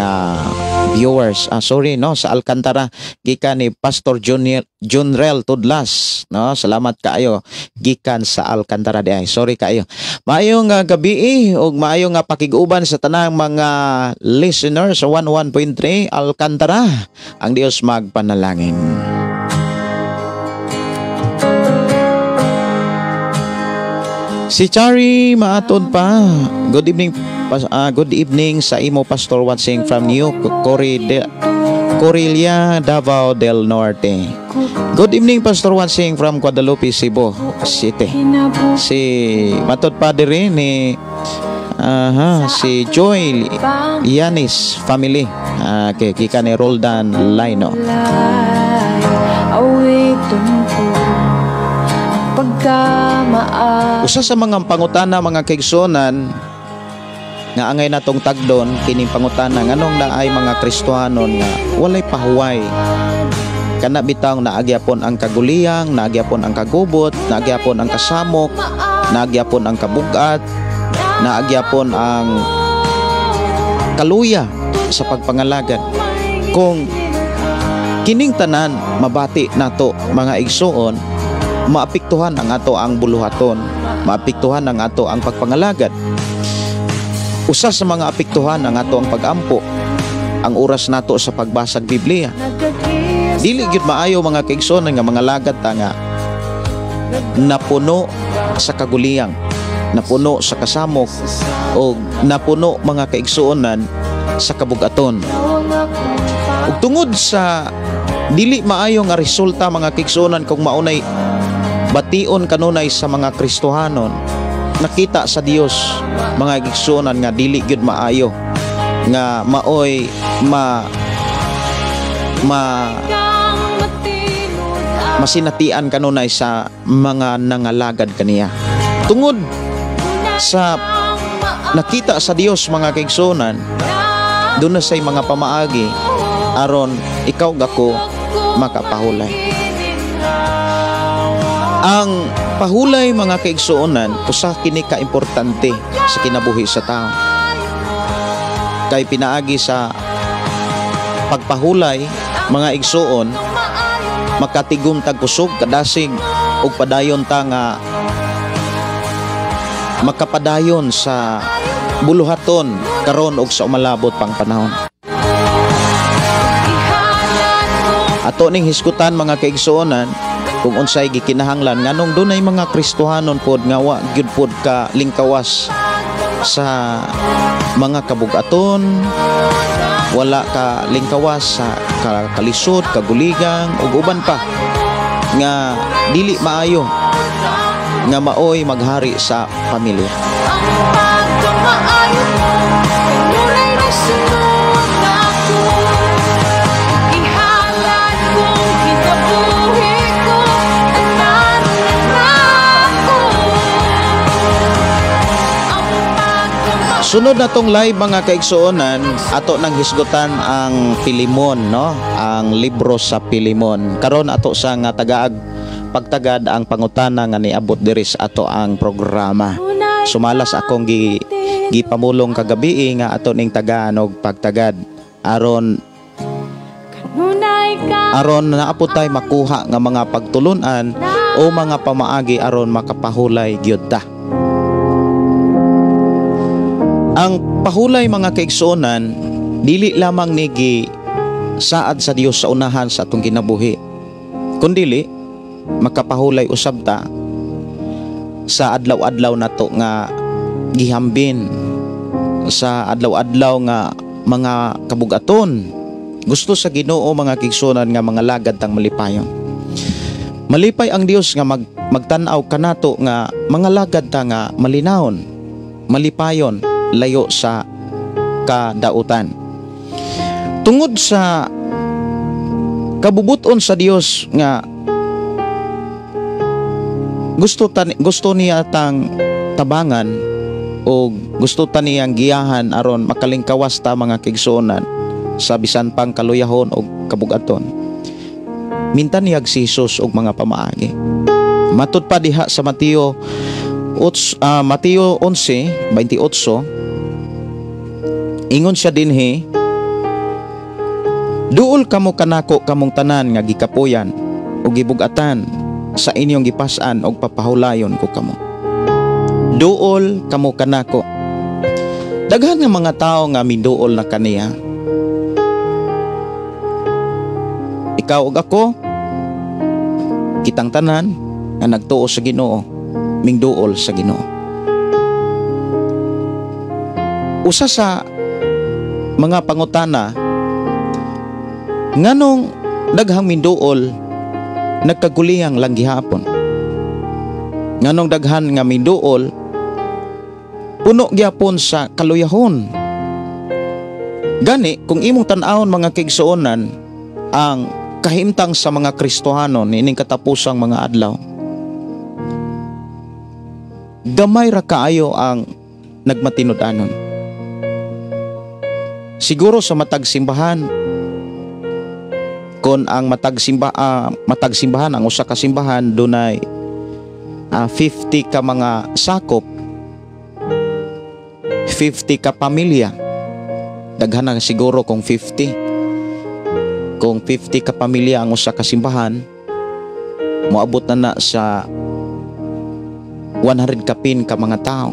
viewers. Sorry, no, sa Alcantara, gikan ni Pastor Junior Junrel Tudlas, no? Salamat kaayo gikan sa Alcantara di ay. Sorry kaayo. Maayong gabi ug maayong nga pakig-uban sa tanang mga listeners sa 11.3 Alcantara. Ang Dios magpanalangin. Si Chari maatod pa. Good evening, good evening sa imo, Pastor, watching from New Corilia, Davao del Norte. Good evening, Pastor, watching from Guadalupe, Cebu City. Si matod pa diri ni aha, si Joy Yanis family. Okay, gikan ni Roldan Laino. Usa sa mga pangutana, mga kaigsuonan, nga angay natong tagdon kining pangutana, nganong naay mga Kristohanon nga walay pahuway, kana bitawng naagyapon ang kaguliyang, naagyapon ang kagubot, naagyapon ang kasamok, naagyapon ang kabugat, naagyapon ang kaluya sa pagpangalagad. Kung kining tanan mabati nato, mga igsuon, maapektuhan ang ato ang buluhaton. Maapektuhan ang ato ang pagpangalagad. Usa sa mga apektuhan ang ato ang pagampo, ang oras nato sa pagbasag Biblia. Dili gyud maayo, mga kaigsoon, nga mga lagad ta nga napuno sa kaguliyang, napuno sa kasamok o napuno, mga kaigsuonan, sa kabugaton. Ug tungod sa dili maayo nga resulta, mga kaigsuonan, kung maunay bation kanunay sa mga Kristohanon, nakita sa Dios, mga kaigsuonan, nga dili gyud maayo nga maoy ma ma masinatian kanunay sa mga nangalagad kaniya. Tungod sa nakita sa Dios, mga kaigsuonan, duna say mga pamaagi aron ikaw ug ako makapahulay. Ang pahulay, mga kaigsuonan, usa kini ka importante sa kinabuhi sa tao. Kay pinaagi sa pagpahulay, mga igsuon, makatigom tag kusog, kadasig ug padayon ta nga makapadayon sa buluhaton karon ug sa umalabot pang panahon. Ato ning hisgutan, mga kaigsuonan, kung unsay gikinahanglan nganong dunay mga Kristohanon pod nga wa gyud pod ka lingkawas sa mga kabugaton, wala ka lingkawas sa kalisod, kaguligang ug uban pa nga dili maayo nga maoy maghari sa pamilya. Ang pagkamaayo mo kanunay nagsunod nako. Ihalad kong kinabuhi ko, tanan nako. Ang pagkamaayo. Sunod na tong live, mga kaigsuonan, ato nang hisgutan ang Pilimon, no? Ang libro sa Pilimon. Karon ato sa nga tagaag pagtagad ang pangutana nga niabot diri sa ato ang programa. Sumalas akong gipamulong kagabi nga ato ning tagaan og pagtagad aron Kanunay ka aron naa pod tay makuha nga mga pagtulunan o mga pamaagi aron makapahulay gyud ta. Ang pahulay, mga kaigsuonan, dili lamang ni gisaad sa Dios sa unahan sa atong kinabuhi. Kundili makapahulay usab ta sa adlaw-adlaw nato nga gihambin, sa adlaw-adlaw nga mga kabugaton. Gusto sa Ginoo, mga kaigsuonan, nga mga lagad tang malipayon. Malipay ang Dios nga magtan-aw kanato nga mga lagad ta nga malinawon, malipayon, layo sa kadautan. Tungod sa kabubuton sa Dios nga gusto niya tang tabangan o gusto ta niyang giyahan aron makalingkawas ta, mga kaigsuonan, sa bisan pang kaluyahon o kabugaton. Minta niyag si Jesus og mga pamaagi. Matud pa diha sa Mateo 11:28, ingon siya dinhi, "Duol kamo kanako kamong tanan nga gikapuyan o gibugatan sa inyong gipas-an og papahulayon ko kamo." Duol kamo kanako. Daghan nga mga tao nga miduol na kaniya. Ikaw ug ako, kitang tanan nga nagtuo sa Ginoo, mingduol sa Ginoo. Usa sa mga pangutana, nganong daghang minduol nagkaguliyang lang gihapon? Nganong daghan nga minduol puno gyapon sa kaluyahon? Gani kung imong tan-awon, mga kaigsuonan, ang kahimtang sa mga Kristohanon ining katapusang mga adlaw, gamay ra kaayo ang nagmatinud-anon. Siguro sa matag simbahan, kon ang matag simbahan, ang usa ka simbahan dunay 50 ka mga sakop, 50 ka pamilya, daghan na siguro kung 50. Kung 50 ka pamilya ang usa ka simbahan, moabot na na sa 100 kapin ka mga tao,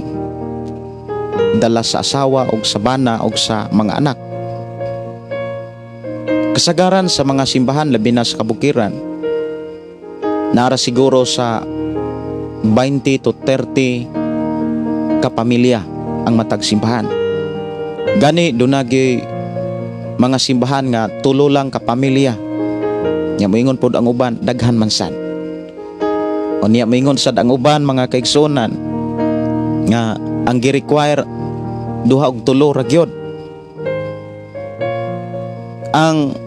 dala sa asawa og sa bana og sa mga anak. Kasagaran sa mga simbahan, labi na sa kabukiran, nara siguro sa 20 to 30 kapamilya ang matag simbahan. Gani dunagi mga simbahan nga tulo lang kapamilya. Nya moingon pod ang uban, daghan man sad. O niya moingon sad ang uban, mga kaigsuonan, nga ang gi-require duha og tulo ra gyud. Ang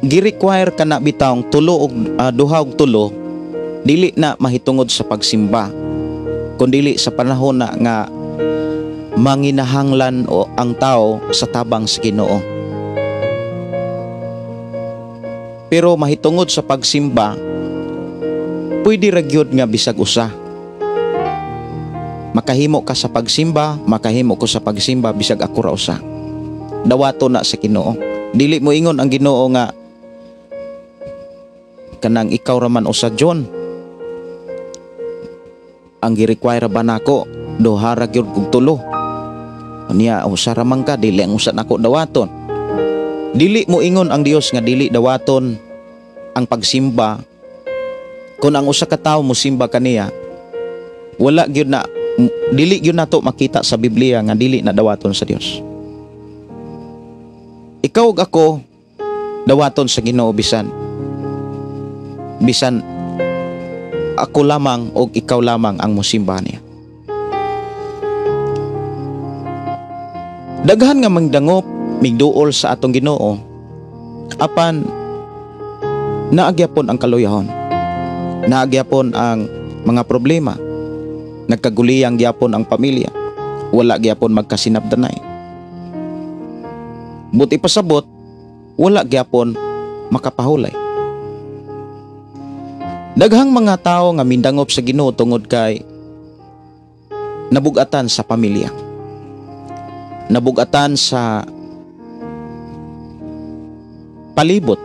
gi-require kana bitawng tulo og duha og tulo, dili na mahitungod sa pagsimba, kundili sa panahon na nga manginahanglan o ang tao sa tabang sa Ginoo. Pero mahitungod sa pagsimba, pwede ra gyud nga bisag usa. Makahimo ka sa pagsimba, makahimo ko sa pagsimba, bisag ako ra usa. Dawato na sa Ginoo. Dili mo ingon ang Ginoo nga kanang ikaw ra man usa, John. Ang gi-require ba nako duha ra gyud kog tulo. Unya usa ra man ka, dili ang usa nako dawaton. Dili mo ingon ang Dios nga dili dawaton ang pagsimba kung ang usa ka tawo mosimba kaniya. Wala gyud na, dili gyud nato makita sa Biblia nga dili na dawaton sa Dios. Ikaw ug ako dawaton sa Ginoo bisan bisan ako lamang o ikaw lamang ang mosimba niya. Daghan nga mangdangop migduol sa atong Ginoo, apan naagyapon ang kaluyahon, naagyapon ang mga problema, nagkaguliyang gyapon ang pamilya, wala gyapon magkasinabdanay. Buti pasabot, wala gyapon makapahulay. Daghang mga tao nga mindangop sa Ginoo tungod kay nabugatan sa pamilya, nabugatan sa palibot,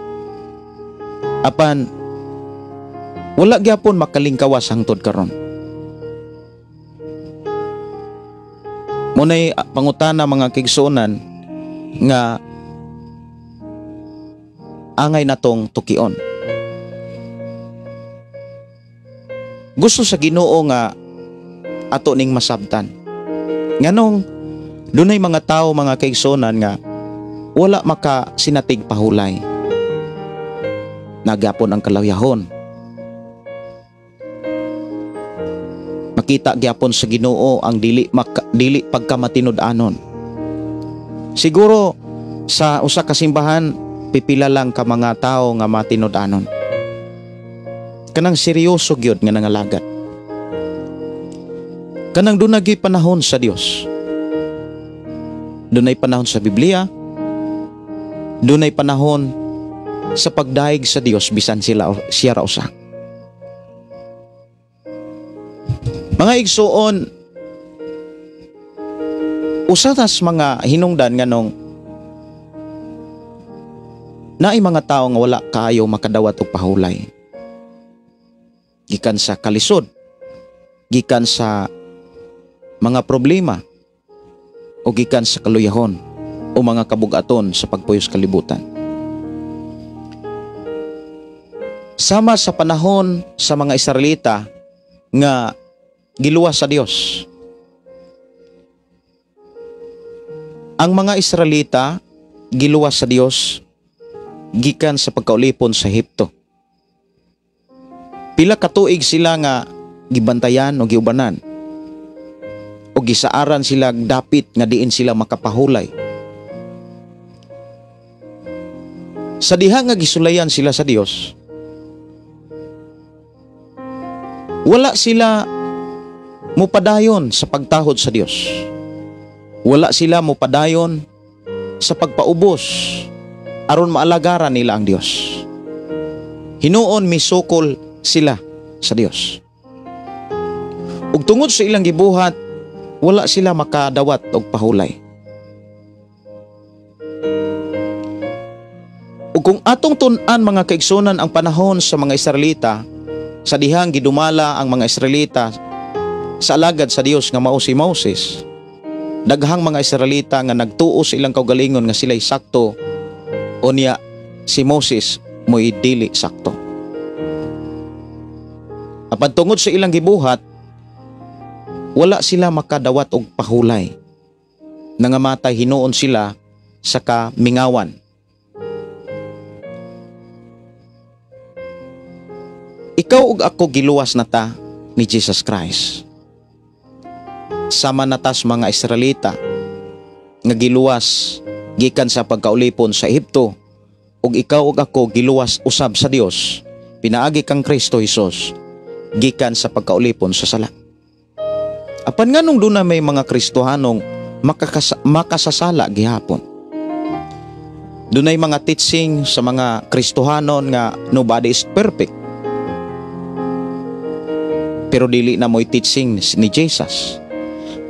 apan wala gyapon makalingkawas hangtod karon. Munay pangutana, mga kaigsuonan, nga angay natong tukion. Gusto sa Ginoo nga ato ning masabtan. Nganong dunay mga tao, mga kaigsuonan, nga wala makasinatig pahulay. Nagyapon ang kalawyahon. Makita gyapon sa Ginoo ang dili pagkamatinud-anon. Siguro sa usa ka simbahan pipila lang ka mga tao nga matinud-anon. Kanang seryoso gyud nga nangalagat. Kanang dunay panahon sa Dios. Dunay panahon sa Biblia. Dunay panahon sa pagdayeg sa Dios bisan sila siya ra usa. Mga igsuon, usa tas mga hinungdan nganong naay mga tao nga wala kaayo makadawat og pahulay. Gikan sa kalisod, gikan sa mga problema, o gikan sa kaluyahon o mga kabugaton sa pagpuyos kalibutan. Sama sa panahon sa mga Israelita nga giluwas sa Dios. Ang mga Israelita giluwas sa Dios gikan sa pagkaulipon sa Ehipto. Pila ka tuig sila nga gibantayan o giubanan o gisaaran sila dapit nga diin sila makapahulay. Sa diha nga gisulayan sila sa Dios, wala sila mupadayon sa pagtahod sa Dios. Wala sila mupadayon sa pagpaubos aron maalagaran nila ang Dios. Hinuon misukol sila sa Dios. Ug tungod sa ilang gibuhat, wala sila makadawat og pahulay. Ug kung atong tun-an, mga kaigsunan, ang panahon sa mga Israelita, sa dihang gidumala ang mga Israelita Sa alagad sa Dios nga mao si Moses, daghang mga Israelita nga nagtuo sa ilang kaugalingon nga sila'y sakto, unya si Moses mo'y dili sakto. Apan tungod sa ilang gibuhat, wala sila makadawat og pahulay. Nangamatay hinuon sila sa kamingawan. Ikaw ug ako giluwas na ta ni Jesus Christ. Sama na tas mga Israelita nga giluwas gikan sa pagkaulipon sa Ehipto, ug ikaw ug ako giluwas usab sa Dios pinaagi kang Kristo Hesus gikan sa pagkaulipon sa sala. Apan nganong duna may mga Kristohanong makasasala gihapon? Dunay mga teaching sa mga Kristohanon nga nobody is perfect. Pero dili na mo'y teaching ni Jesus.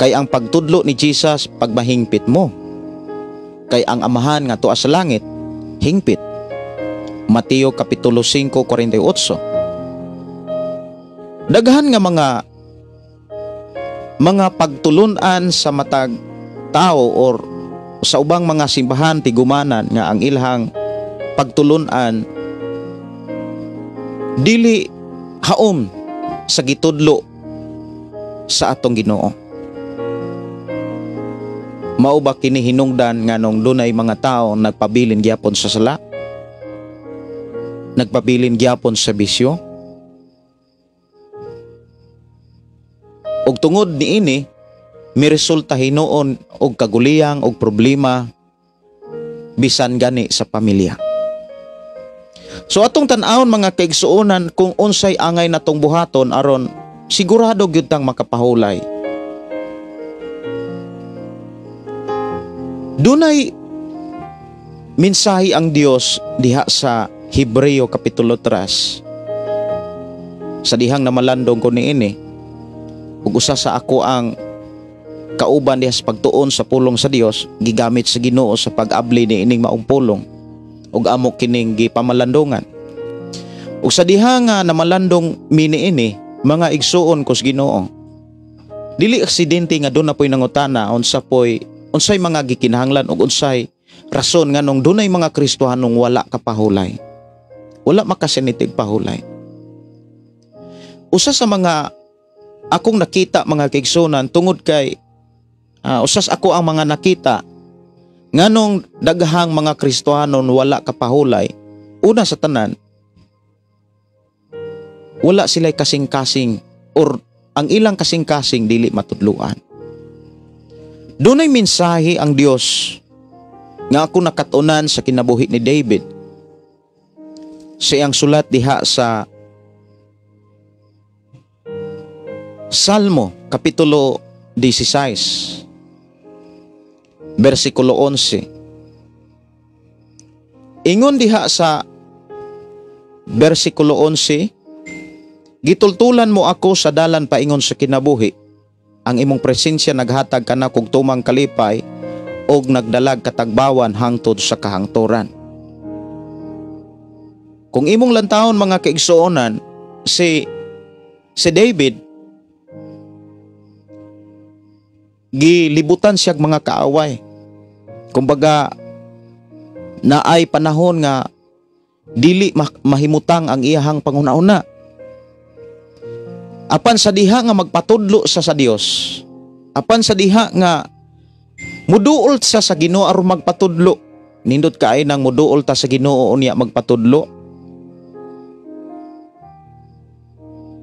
Kay ang pagtudlo ni Jesus, pagmahingpit mo. Kay ang amahan nga tuwa sa langit, hingpit. Mateo Kapitulo 5:48. Daghan nga mga pagtulunan sa matag tao or sa ubang mga simbahan tigumanan nga ang ilhang pagtulunan dili haom sa gitudlo sa atong Ginoo. Mao ba kini hinungdan nganong dunay mga tao nagpabilin gyapon sa sala? Nagpabilin gyapon sa bisyo? Og tungod niini, miresulta hinuon og kaguliyang og problema bisan gani sa pamilya. So atong tan-awon mga kaigsuonan kung unsay angay natong buhaton aron sigurado gyud tang makapahulay. Dunay mensahe ang Dios diha sa Hebreo Kapitulo 3. Sa dihang namalandong ko niini, ug usa sa ako ang kauban diha sa pagtuon sa pulong sa Dios, gigamit sa Ginoo sa pag-abli niining maong pulong ug amo kining gipamalandongan. Ug sa diha nga namalandong mi niini, mga igsuon ko sa Ginoo, dili aksidente nga doon na po'y nangutana unsa po'y unsay mga gikinahanglan ug unsay rason nganong dunay mga Kristohanong wala kapahulay, wala makasinitig pahulay. Usa sa mga akong nakita mga kaigsunan tungod kay usas ako ang mga nakita nganong daghang mga Kristohanon wala kapahulay. Una sa tanan, wala sila'y kasing-kasing or ang ilang kasing-kasing dili matudluan. Dunay mensahe ang Dios nga ako nakatunan sa kinabuhi ni David. Sa iyang sulat diha sa Salmo Kapitulo 16 versikulo 11. Ingon diha sa versikulo 11, gitultulan mo ako sa dalan paingon sa kinabuhi. Ang imong presensya naghatag kanakog tumang kalipay og nagdalag katagbawan hangtod sa kahangturan. Kung imong lantawon mga kaigsuonan, si David gilibutan siya mga kaaway. Kumbaga naay panahon nga dili mahimutang ang iyahang panghuna-una. Apan sa diha nga magpatudlo sa Dios, apan sa diha nga muduol sa Ginoo aron magpatudlo. Nindot kaay nang muduol ta sa Ginoo unya magpatudlo.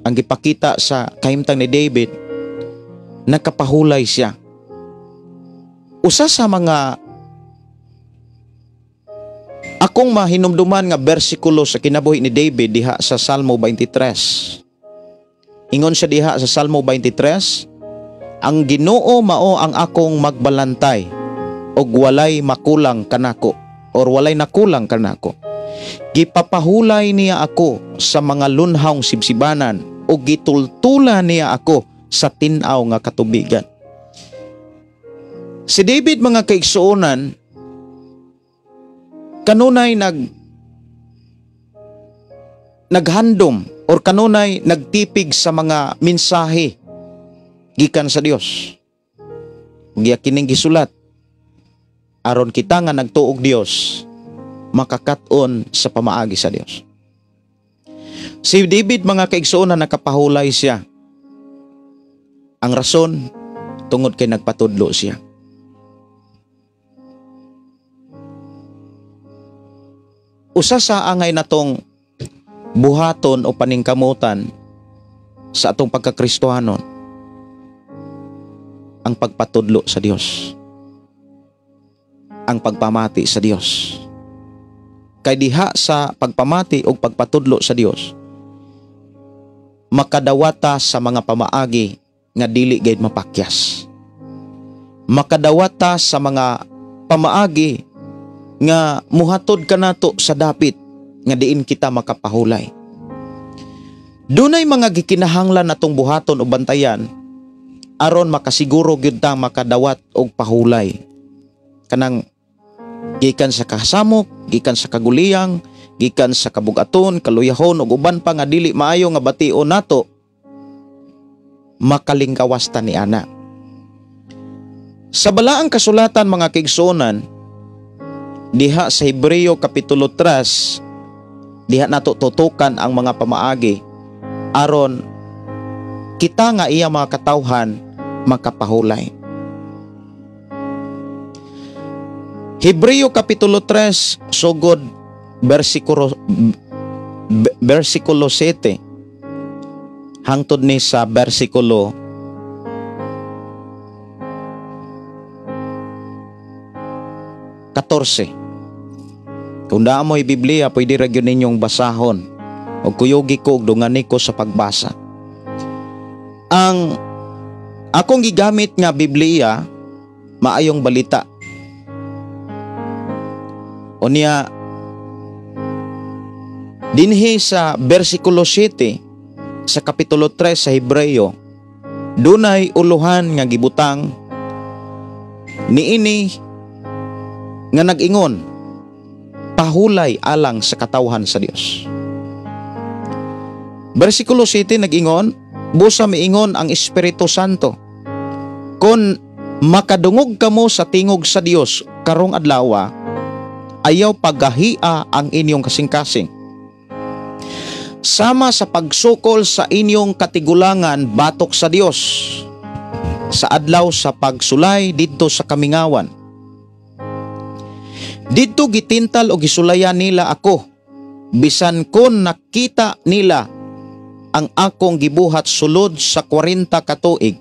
Ang gipakita sa kahimtang ni David, nakapahulay siya. Usa sa mga akong mahinumduman nga bersikulo sa kinabuhi ni David diha sa Salmo 23. Ingon siya diha sa Salmo 23, ang Ginoo mao ang akong magbalantay og walay makulang kanako or walay nakulang kanako. Gipapahulay niya ako sa mga lunhawng sibsibanan o gitultula niya ako sa tin-aw nga katubigan. Si David mga kaigsuonan, kanunay naghandom or kanunay nagtipig sa mga mensahe Gikan sa Dios. Unya kining gisulat aron kita nga nagtuog Dios makakat-on sa pamaagi sa Dios. Si David, mga kaigsuonan, nakapahulay siya. Ang rason, tungod kay nagpatudlo siya. Usa sa angay natong buhaton o paningkamutan sa atong pagkakristohanon, ang pagpatudlo sa Dios, ang pagpamati sa Dios. Kay diha sa pagpamati o pagpatudlo sa Dios, makadawata sa mga pamaagi nga dili gayud mapakyas. Makadawata sa mga pamaagi nga muhatod kanato sa dapit nga diin kita makapahulay. Dunay mga gikinahanglan natong buhaton o bantayan aron makasiguro gyud ta makadawat og pahulay. Kanang gikan sa kasamok, gikan sa kaguliyang, gikan sa kabugaton, kaluyahon ug uban pa nga dili maayo nga bation nato, makalingkawas ta ni ana. Sa balaang kasulatan, mga kaigsuonan, diha sa Hebreo kapitulo 3, diha nato tutukan ang mga pamaagi aron kita nga iya mga katawhan makapahulay. Hebreo kapitulo 3 sugod versikulo 7 hangtod ni sa versikulo 14. Kung naa mo'y Biblia, pwede ra gyud ninyong basahon. O kuyugi ko og dungani ko sa pagbasa. Ang akong gigamit nga Biblia, Maayong Balita. Unya, dinhi sa versikulo 7 sa kapitulo 3 sa Hebreo, dunay uluhan nga gibutang niini nga nag-ingon, pahulay alang sa katawhan sa Dios. Versikulo 7 nag-ingon, busa miingon ang Espiritu Santo, kon makadungog kamo sa tingog sa Dios karong adlawa, ayaw paggahia ang inyong kasing-kasing. Sama sa pagsukol sa inyong katigulangan batok sa Dios, sa adlaw sa pagsulay didto sa kamingawan. Didto gitintal o gisulayan nila ako, bisan kon nakita nila ang akong gibuhat sulod sa 40 katuig.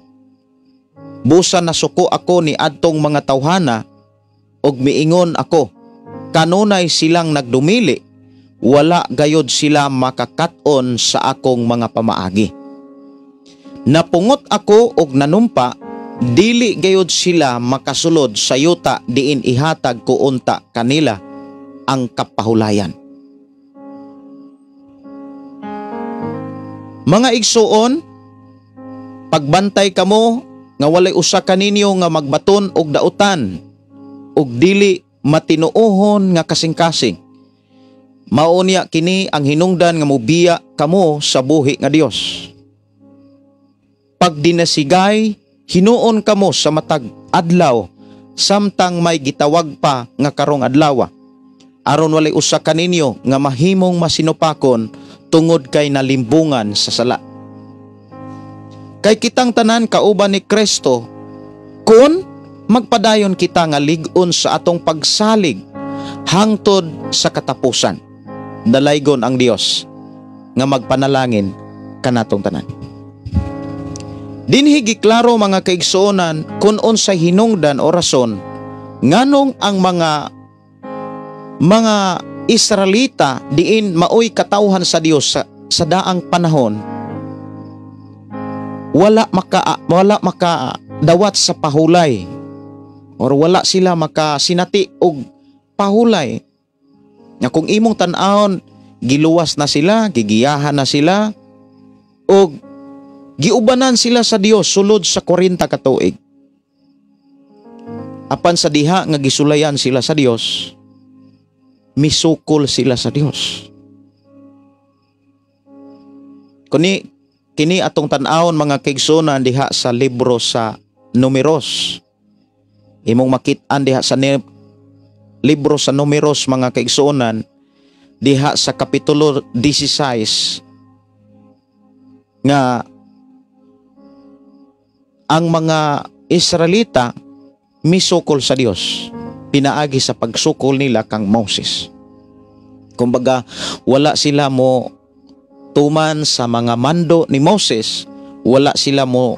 Busa nasuko ako ni adtong mga tawhana og miingon ako, kanunay silang nagdumili, wala gayod sila makakat-on sa akong mga pamaagi. Napungot ako og nanumpa, dili gayod sila makasulod sa yuta diin ihatag ko unta kanila ang kapahulayan. Mga igsuon, pagbantay kamo nga walay usa kaninyo nga magbaton og dautan og dili matinuohon nga kasing-kasing. Mao niya kini ang hinungdan nga mobiya kamo sa buhi nga Dios. Pag dinasigay, hinuon kamo sa matag adlaw samtang may gitawag pa nga karong adlaw, aron walay usa kaninyo nga mahimong masinupakon tungod kay nalimbungan sa sala. Kay kitang tanan kauban ni Kristo, kun magpadayon kita nga lig-on sa atong pagsalig hangtod sa katapusan. Dalaygon ang Dios nga magpanalangin kanatong tanan. Dinhi giklaro, mga kaigsuonan, kun unsay hinungdan o rason nganong ang mga Israelita diin maoy katawhan sa Dios sa daang panahon wala makadawat sa pahulay or wala sila makasinati og pahulay. Nga kung imong tan-awon, giluwas na sila, gigiyahan na sila, og giubanan sila sa Dios sulod sa 40 ka tuig. Apan sa diha nga gisulayan sila sa Dios, misukol sila sa Dios. Kuni Kini atong tan-awon, mga kaigsuonan, diha sa libro sa Numeros. Imong makit-an diha sa libro sa Numeros, mga kaigsuonan, diha sa kapitulo 16 nga ang mga Israelita misukol sa Dios pinaagi sa pagsukol nila kang Moses. Kumbaga, wala sila mo tuman sa mga mando ni Moses, wala sila mo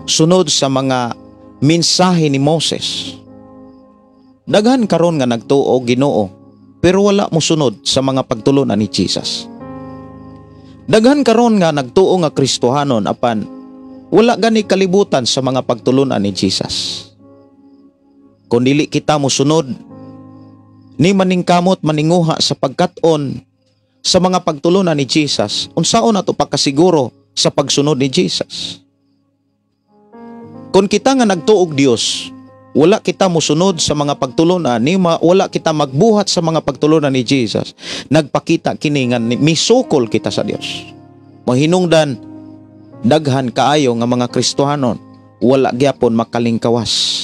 sunod sa mga mensahe ni Moses. Daghan karon nga nagtuo Ginoo pero wala mo sunod sa mga pagtulunan ni Jesus. Daghan karon nga nagtuo nga Kristohanon apan wala gani kalibutan sa mga pagtulunan ni Jesus. Kung dili kita mosunod ni maningkamot maninguha sa pagkat-on sa mga pagtulunan ni Jesus, unsaon nato pagkasiguro sa pagsunod ni Jesus? Kung kita nga nagtuog Dios, wala kita mosunod sa mga pagtulunan ni wala kita magbuhat sa mga pagtulunan ni Jesus, nagpakita kini nga misukol kita sa Dios. Mahinungdan daghan kaayo nga mga Kristohanon wala gyapon makalingkawas.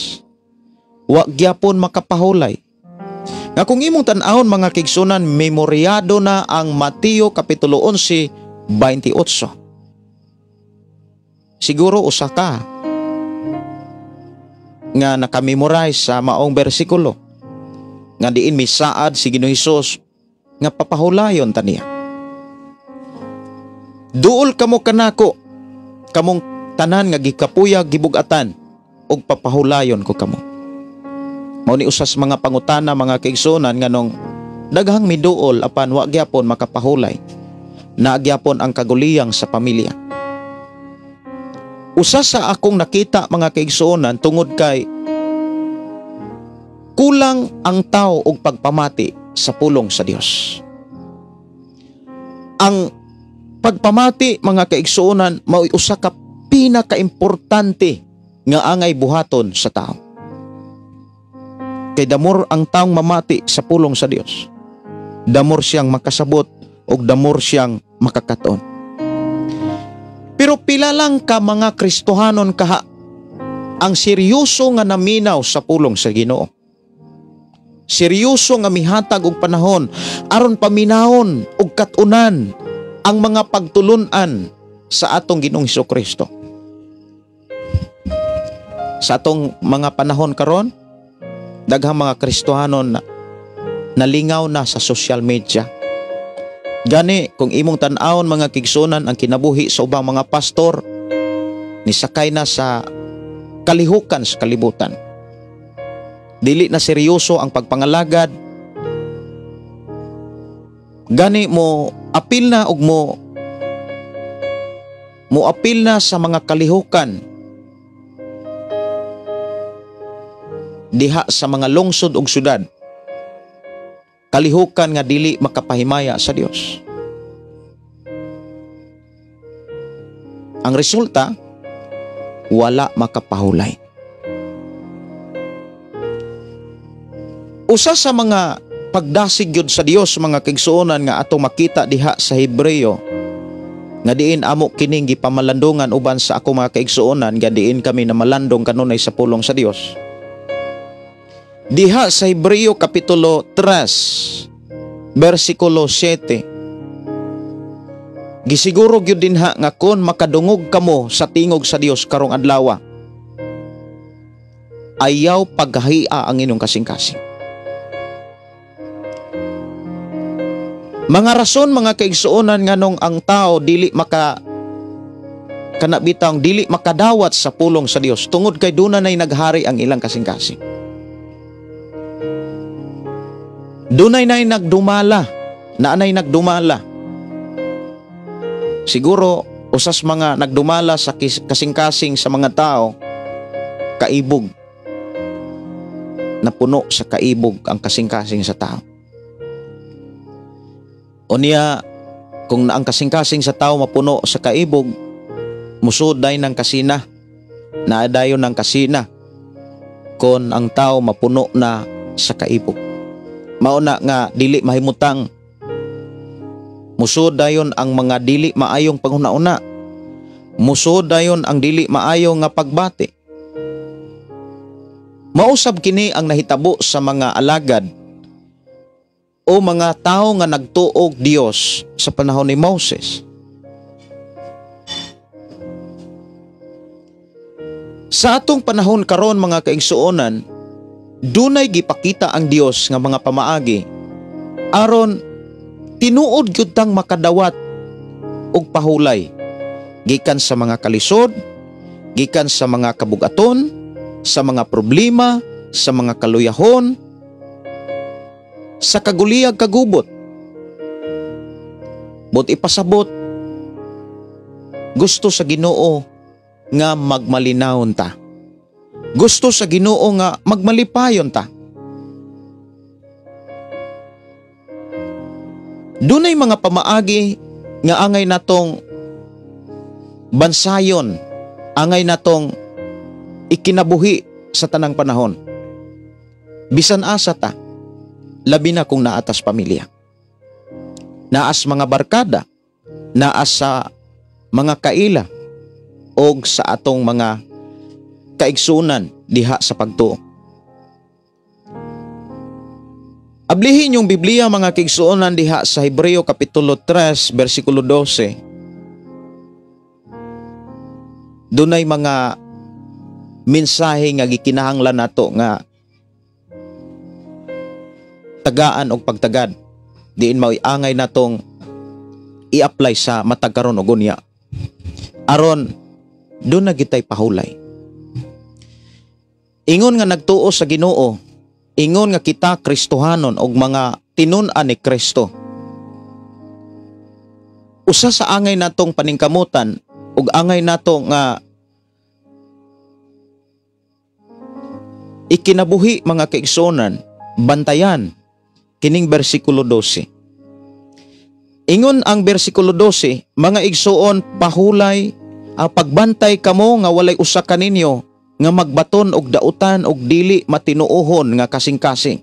Wa gyapon makapahulay. Nga kung imong tan-awon, mga kaigsuonan, memoryado na ang Mateo Kapitulo 11:28. Siguro usa ka nga nakamemorize sa maong bersikulo nga diin misaad si Ginoong Hesus nga papahulayon ta niya. "Duol kamo kanako, kamong tanan nga gikapuyag, gibug-atan, ug papahulayon ko kamo." Mao ni usas mga pangutana, mga kaigsuonan, nganong daghang miduol apan wa gyapon makapahulay. Naa gyapon ang kaguliyang sa pamilya. Usa sa akong nakita, mga kaigsuonan, tungod kay kulang ang tao og pagpamati sa pulong sa Dios. Ang pagpamati, mga kaigsuonan, mao'y usa ka pinakaimportante nga angay buhaton sa tao. Kay the more ang taong mamati sa pulong sa Dios, the more siyang makasabot og the more siyang makakaton. Pero pila lang ka mga Kristohanon kaha ang seryoso nga naminaw sa pulong sa Ginoo? Seryoso nga mihatag og panahon aron paminawon og katunan ang mga pagtulunan sa atong Ginoong Kristo. Sa atong mga panahon karon, daghang mga Kristohanon na nalingaw na sa social media. Gani, kung imong tan-awon, mga kaigsuonan, ang kinabuhi sa ubang mga pastor, nisakay na sa kalihukan sa kalibutan. Dili na seryoso ang pagpangalagad. Gani mo apil na og mo apil na sa mga kalihukan diha sa mga lungsod ug syudad. Kalihukan nga dili makapahimaya sa Dios. Ang resulta, wala makapahulay. Usa sa mga pagdasig gyud sa Dios, mga kaigsuonan, nga atong makita diha sa Hebreo, nga diin amo kining gipamalandungan uban sa ako, mga kaigsuonan, nga diin kami namalandong kanunay sa pulong sa Dios. Diha sa Hebreo Kapitulo 3 bersikulo 7, gisiguro gyud dinha nga kon makadungog kamo sa tingog sa Dios karong adlaw, ayaw paghahia ang inyong kasing-kasing. Mga rason, mga kaigsuonan, nganong ang tao dili maka kana bitang dili makadawat sa pulong sa Dios, tungod kay duna nay naghari ang ilang kasing-kasing. Dunay nay nagdumala, naanay nagdumala. Siguro usas mga nagdumala sa kasing-kasing sa mga tao, kaibog. Napuno sa kaibog ang kasing-kasing sa tao. Unya, kung ang kasing-kasing sa tao mapuno sa kaibog, musuday ng kasina, naadayon ng kasina, kung ang tao mapuno na sa kaibog. Mauna nga dili mahimutang, musudayon ang mga dili maayong panghuna-una. Musod dayon ang dili maayo nga pagbati. Mausab kini ang nahitabo sa mga alagad o mga tao nga nagtuog Dios sa panahon ni Moses. Sa atong panahon karon mga kaigsuonan, dunay gipakita ang Dios nga mga pamaagi aron tinuod gyud tang makadawat og pahulay gikan sa mga kalisod, gikan sa mga kabugaton, sa mga problema, sa mga kaluyahon, sa kaguliyag kagubot. But ipasabot, gusto sa Ginoo nga magmalinawon ta. Gusto sa Ginoo nga magmalipayon ta. Dunay mga pamaagi nga angay natong bansayon, angay natong ikinabuhi sa tanang panahon. Bisan asa ta, labi na kung naatas pamilya, naas mga barkada, naas sa mga kaila, og sa atong mga kaigsunan diha sa pagtuo. Ablihin yung Biblia mga kaigsuonan diha sa Hebreo Kapitulo 3, versikulo 12. Dunay mga mensahe nga gikinahanglan nato nga tagaan og pagtagad, diin mao'y angay natong i-apply sa matag karon og unya aron doon na gitay pahulay. Ingon nga nagtuo sa Ginoo, ingon nga kita Kristohanon og mga tinun-an ni Kristo, usa sa angay natong paningkamutan ug angay nato nga ikinabuhi mga kaigsuonan, bantayan kining bersikulo 12. Ingon ang bersikulo 12, mga igsuon, pahulay ang pagbantay kamo nga walay usa kaninyo nga magbaton og dautan og dili matinuohon nga kasing-kasing.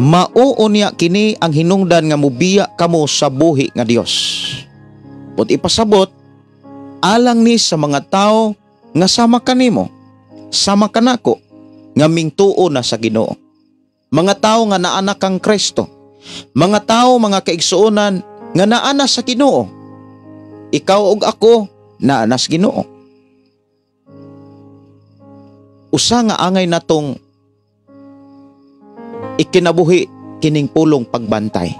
Mao unya kini ang hinungdan nga mubiya kamo sa buhi nga Dios. But ipasabot, alang ni sa mga tao nga sama kanimo, sama kanako, nga mingtuo na sa Ginoo. Mga tao nga naana kang Kristo, mga tao mga kaigsuonan nga naana sa Ginoo. Ikaw ug ako naana sa Ginoo. Usa nga angay natong ikinabuhi kining pulong pagbantay.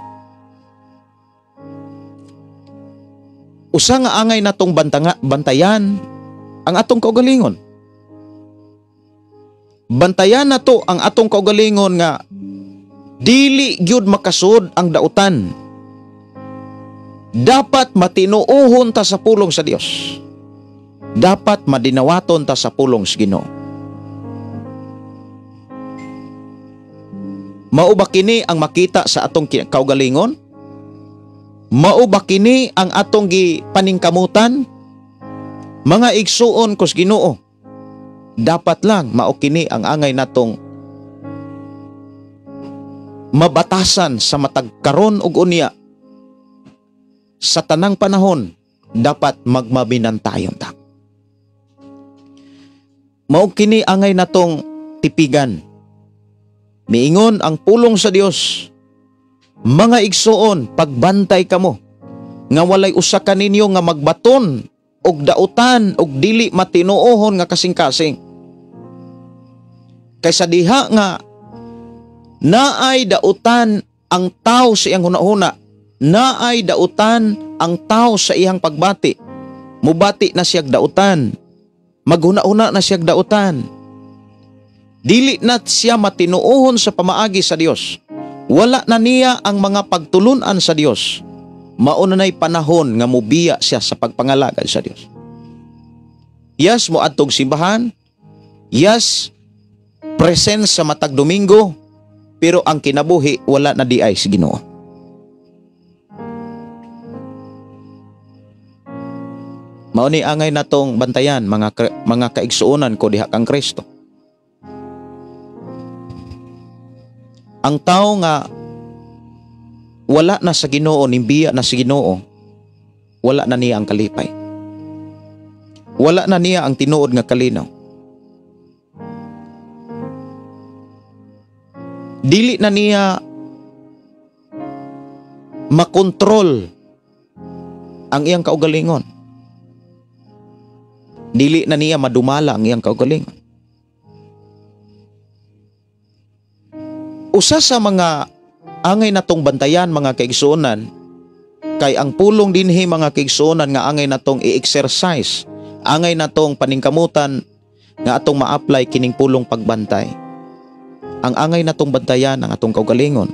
Usa nga angay natong bantayan ang atong kaugalingon. Bantayan nato ang atong kaugalingon nga dili gyud makasud ang dautan. Dapat matinuohon ta sa pulong sa Dios. Dapat madinawaton ta sa pulong sa Ginoo. Mao ba kini ang makita sa atong kaugalingon? Mao ba kini ang atong gipaningkamutan? Mga igsuon kus Ginoo, dapat lang mao kini ang angay natong mabatasan sa matag karon ug unya. Sa tanang panahon, dapat magmabinantayon ta. Mao kini angay natong tipigan. Miingon ang pulong sa Dios, mga igsuon, pagbantay kamo nga walay usa kaninyo nga magbaton og dautan og dili matinuohon nga kasing-kasing. Kaysa diha nga naay dautan ang tao sa iyang hunahuna, naay dautan ang tao sa iyang pagbati. Mubati na siyag dautan, maghuna-huna na siyag dautan. Dili na siya matinuohon sa pamaagi sa Dios. Wala na niya ang mga pagtulunan sa Dios. Mauna na'y panahon nga mubiya siya sa pagpangalagad sa Dios. Yes, moadtog simbahan. Yes, present sa matag Domingo. Pero ang kinabuhi, wala na di ay sa Ginoo. Mao ni angay natong bantayan mga kaigsuonan ko diha kang Kristo. Ang tao nga wala na sa Ginoo, nimbiya na sa Ginoo, wala na niya ang kalipay. Wala na niya ang tinuod nga kalinaw. Dili na niya makontrol ang iyang kaugalingon. Dili na niya madumala ang iyang kaugalingon. Usa sa mga angay natong bantayan mga kaigsuonan, kay ang pulong dinhi mga kaigsuonan nga angay natong i-exercise, angay natong paningkamutan nga atong ma-apply kining pulong pagbantay. Ang angay natong bantayan ang atong kaugalingon.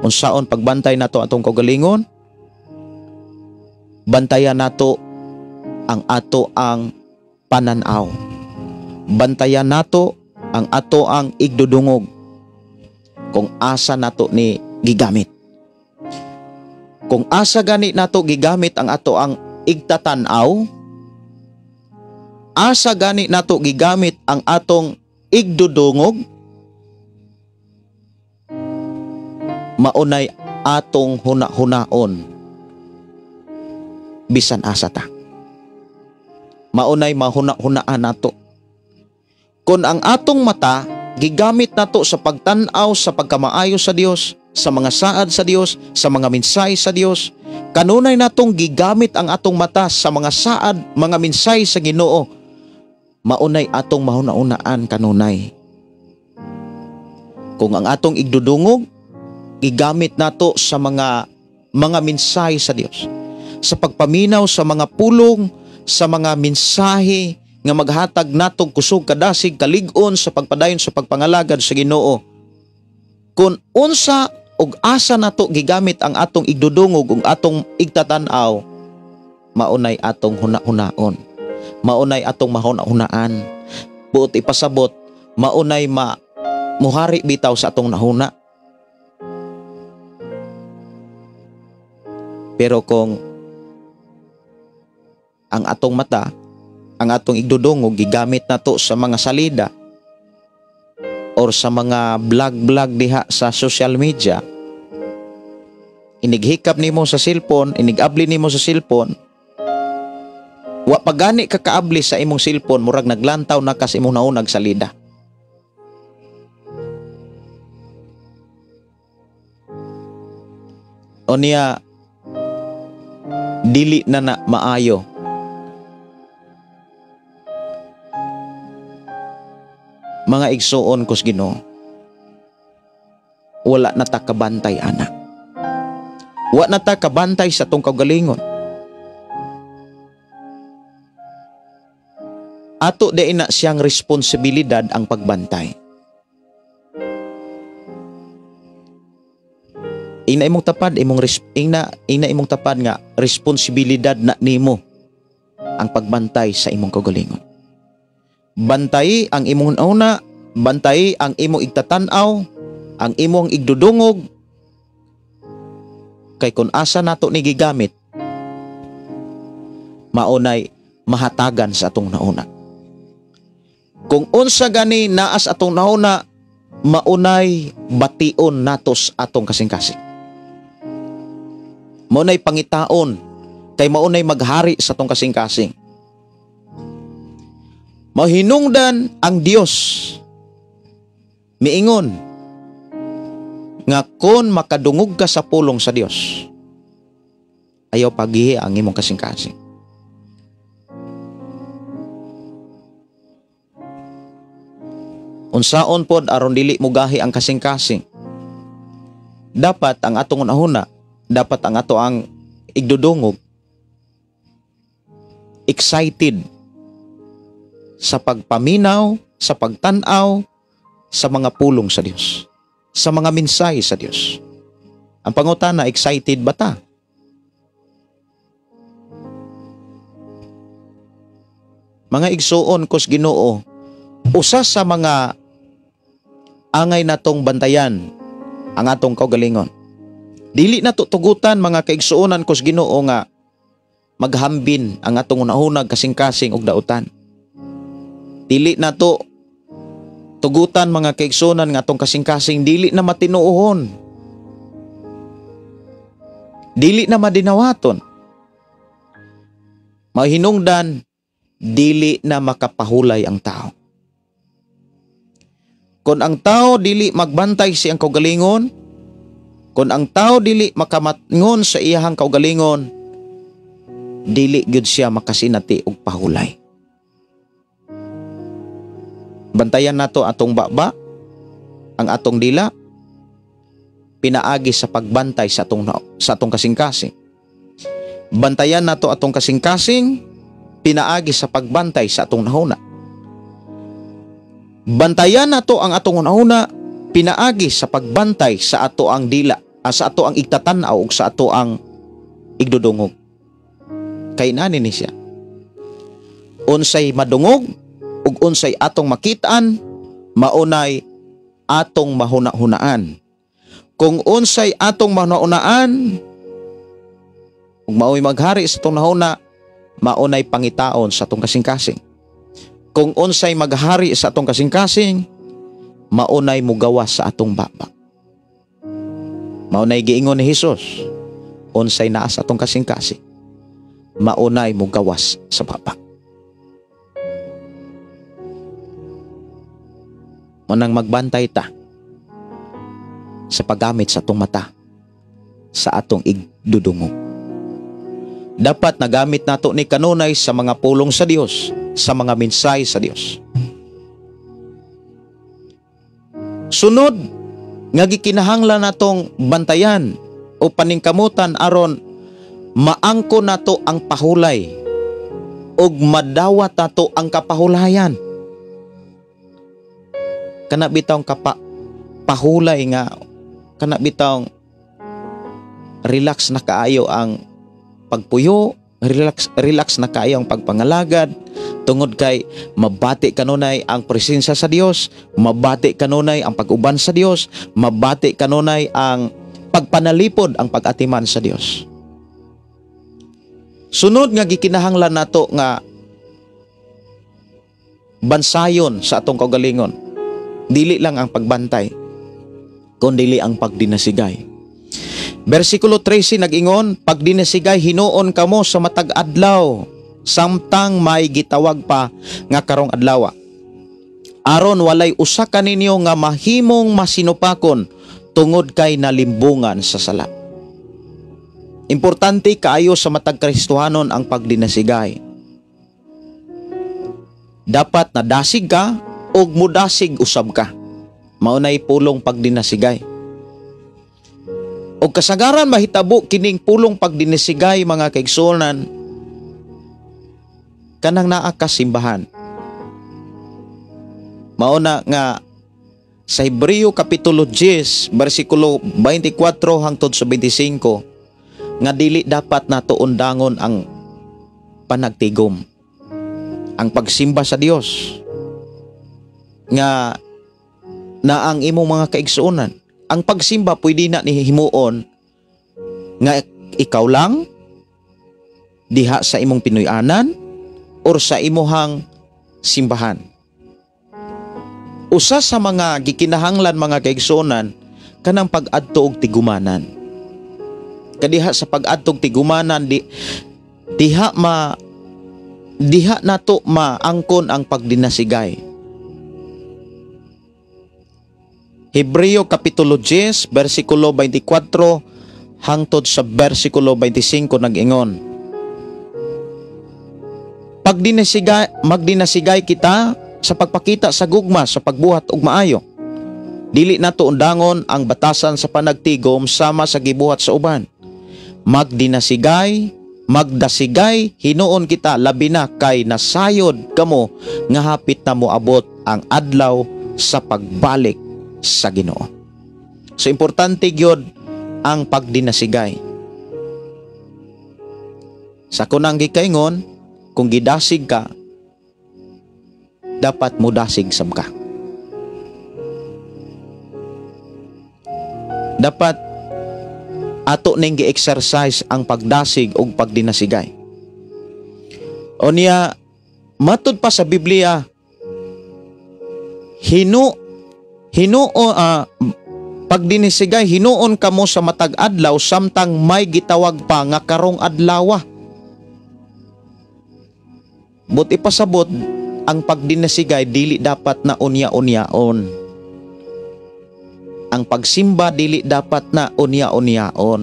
Unsaon pagbantay nato atong kaugalingon? Bantayan nato ang ato ang pananaw. Bantayan nato ang ato ang igdudungog kung asa nato ni gigamit. Kung asa gani nato gigamit ang ato ang igtatanaw, asa gani nato gigamit ang atong igdudungog, maunay atong huna-hunaon bisan asa ta. Maunay mahuna-hunaan nato. Kung ang atong mata gigamit nato sa pagtan-aw sa pagkamaayo sa Dios, sa mga saad sa Dios, sa mga mensahe sa Dios, kanunay natong gigamit ang atong mata sa mga saad, mga mensahe sa Ginoo, maunay atong mahuna-hunaan kanunay. Kung ang atong igdudungog gigamit nato sa mga mensahe sa Dios, sa pagpaminaw sa mga pulong, sa mga mensahe nga maghatag natong kusog, kadasig, kalig-on sa pagpadayon sa pagpangalagad sa Ginoo. Kung unsa og asa nato gigamit ang atong igdudungog ug atong igtatan-aw, maunay atong huna-hunaon, maunay atong mahuna-hunaan. Buot ipasabot, maunay muhari bitaw sa atong nahuna. Pero kung ang atong mata, ang atong igdudungog gigamit nato sa mga salida or sa mga vlog-vlog diha sa social media, inighikap nimo sa cellphone, inigabli nimo sa cellphone, wa pa gani ka kaabli sa imong cellphone, murag naglantaw na ka sa imong naunag salida. O niya, dili na na maayo. Mga igsuon kos Ginoo, wala na ta kabantay ana. Wa na ta kabantay sa atong kaugalingon. Ato di na siyang responsibilidad ang pagbantay. Ina imong tapad, ina imong tapad nga responsibilidad na nimo ang pagbantay sa imong kaugalingon. Bantay ang imong una, bantay ang imong igtatan-aw, ang imong igdudungog, kay kun asa nato ni gigamit, maunay mahatagan sa atong nauna. Kung unsa gani naas atong nauna, maunay bation natos atong kasing-kasing. Maunay pangitaon, kay maunay maghari sa atong kasing-kasing. Mahinungdan ang Dios miingon nga kon makadungog ka sa pulong sa Dios, ayaw pagihi ang imong kasing-kasing. Unsaon pod aron dili mugahi ang kasing-kasing? Dapat ang atong unahuna, dapat ang ato ang igdudungog excited sa pagpaminaw, sa pagtan-aw sa mga pulong sa Dios, sa mga mensahe sa Dios. Ang pangutana, excited ba ta? Mga igsuon kos Ginoo, usa sa mga angay natong bantayan ang atong kaugalingon. Dili na tutugutan mga kaigsuonan kos Ginoo nga maghambin ang atong unahunag kasing-kasing og dautan. Dili na to tugutan mga kaigsuonan nga atong kasing-kasing dili na matinuohon. Dili na madinawaton. Mahinungdan dili na makapahulay ang tao. Kung ang tao dili magbantay sa iyang kaugalingon, kung ang tao dili makamatngon sa iyahang kaugalingon, dili gyud siya makasinati og pahulay. Bantayan nato atong baba, ang atong dila, pinaagi sa pagbantay sa atong kasing-kasing. Bantayan nato atong kasing-kasing, pinaagi sa pagbantay sa atong nahuna. Bantayan nato ang atong hunahuna, pinaagi sa pagbantay sa ato ang dila, sa ato ang igtatan-aw ug sa ato ang igdudungog. Kay nani ni siya. Unsay madungog ug unsay atong makitaan, maunay atong mahuna-hunaan. Kung unsay atong mahuna-hunaan ug mao'y maghari sa atong nahuna, maunay pangitaon sa atong kasing-kasing. Kung unsay maghari sa atong kasing-kasing, maunay mugawas sa atong baba. Maunay giingon ni Hesus, unsay naa sa atong kasing-kasing, maunay mugawas sa baba. Manang magbantay ta sa paggamit sa atong mata, sa atong igdudungog. Dapat nagamit nato ni kanunay sa mga pulong sa Dios, sa mga mensahe sa Dios. Sunod nga gikinahanglan natong bantayan o paningkamutan aron maangko nato ang pahulay ug madawat nato ang kapahulayan. Kana bitawng pahulay nga kana bitawng relax na kaayo ang pagpuyo, relax na kaayo ang pagpangalagad tungod kay mabati kanunay ang presensya sa Dios, mabati kanunay ang pag-uban sa Dios, mabati kanunay ang pagpanalipod, ang pag-atiman sa Dios. Sunod nga gikinahanglan nato nga bansayon sa atong kaugalingon, dili lang ang pagbantay, kundi ang pagdinasigay. Versikulo 13 nag-ingon, pagdinasigay hinuon kamo sa matag adlaw, samtang may gitawag pa nga karong adlaw. Aron walay usa kaninyo nga mahimong masinupakon tungod kay nalimbungan sa sala. Importante kaayo sa matag Kristohanon ang pagdinasigay. Dapat nadasig ka og mudasig usab ka. Maunay pulong pagdinasigay. Og kasagaran mahitabo kining pulong pagdinasigay, mga kaigsuonan, kanang naa ka simbahan. Mauna nga sa Hebreo Kapitulo 10, versikulo 24 hangtod sa 25, nga dili dapat nato undangon ang panagtigom, ang pagsimba sa Dios, nga na ang imong mga kaigsuonan. Ang pagsimba pwede na nihimuon nga ikaw lang diha sa imong Pinoy-anan or sa imuhang simbahan. Usa sa mga gikinahanglan, mga kaigsuonan, kanang pag-adto og tigumanan. Kadiha sa pag-adto og tigumanan, di diha ma diha nato maangkon ang pagdinasigay. Hebreo Kapitulo 10, versikulo 24 hangtod sa versikulo 25 nag-ingon, pagdinasigay, magdinasigay kita sa pagpakita sa gugma sa pagbuhat og maayo. Dili nato undangon ang batasan sa panagtigom sama sa gibuhat sa uban. Magdinasigay, magdasigay hinuon kita, labi na kay nasayod kamo nga hapit na moabot ang adlaw sa pagbalik sa Ginoo. So importante gyud ang pagdinasigay. Sa kunang gikaingon, kung gidasig ka, dapat mudasig sab ka. Dapat ato ning gi-exercise ang pagdasig ug pagdinasigay. O niya, matud pa sa Biblia, hinuo pagdinisigay hinuon kamo sa matag adlaw samtang may gitawag pa nga karong adlawa. But ipasabot, ang pagdinasigay dili dapat na unya-unyaon. Ang pagsimba dili dapat na unya-unyaon.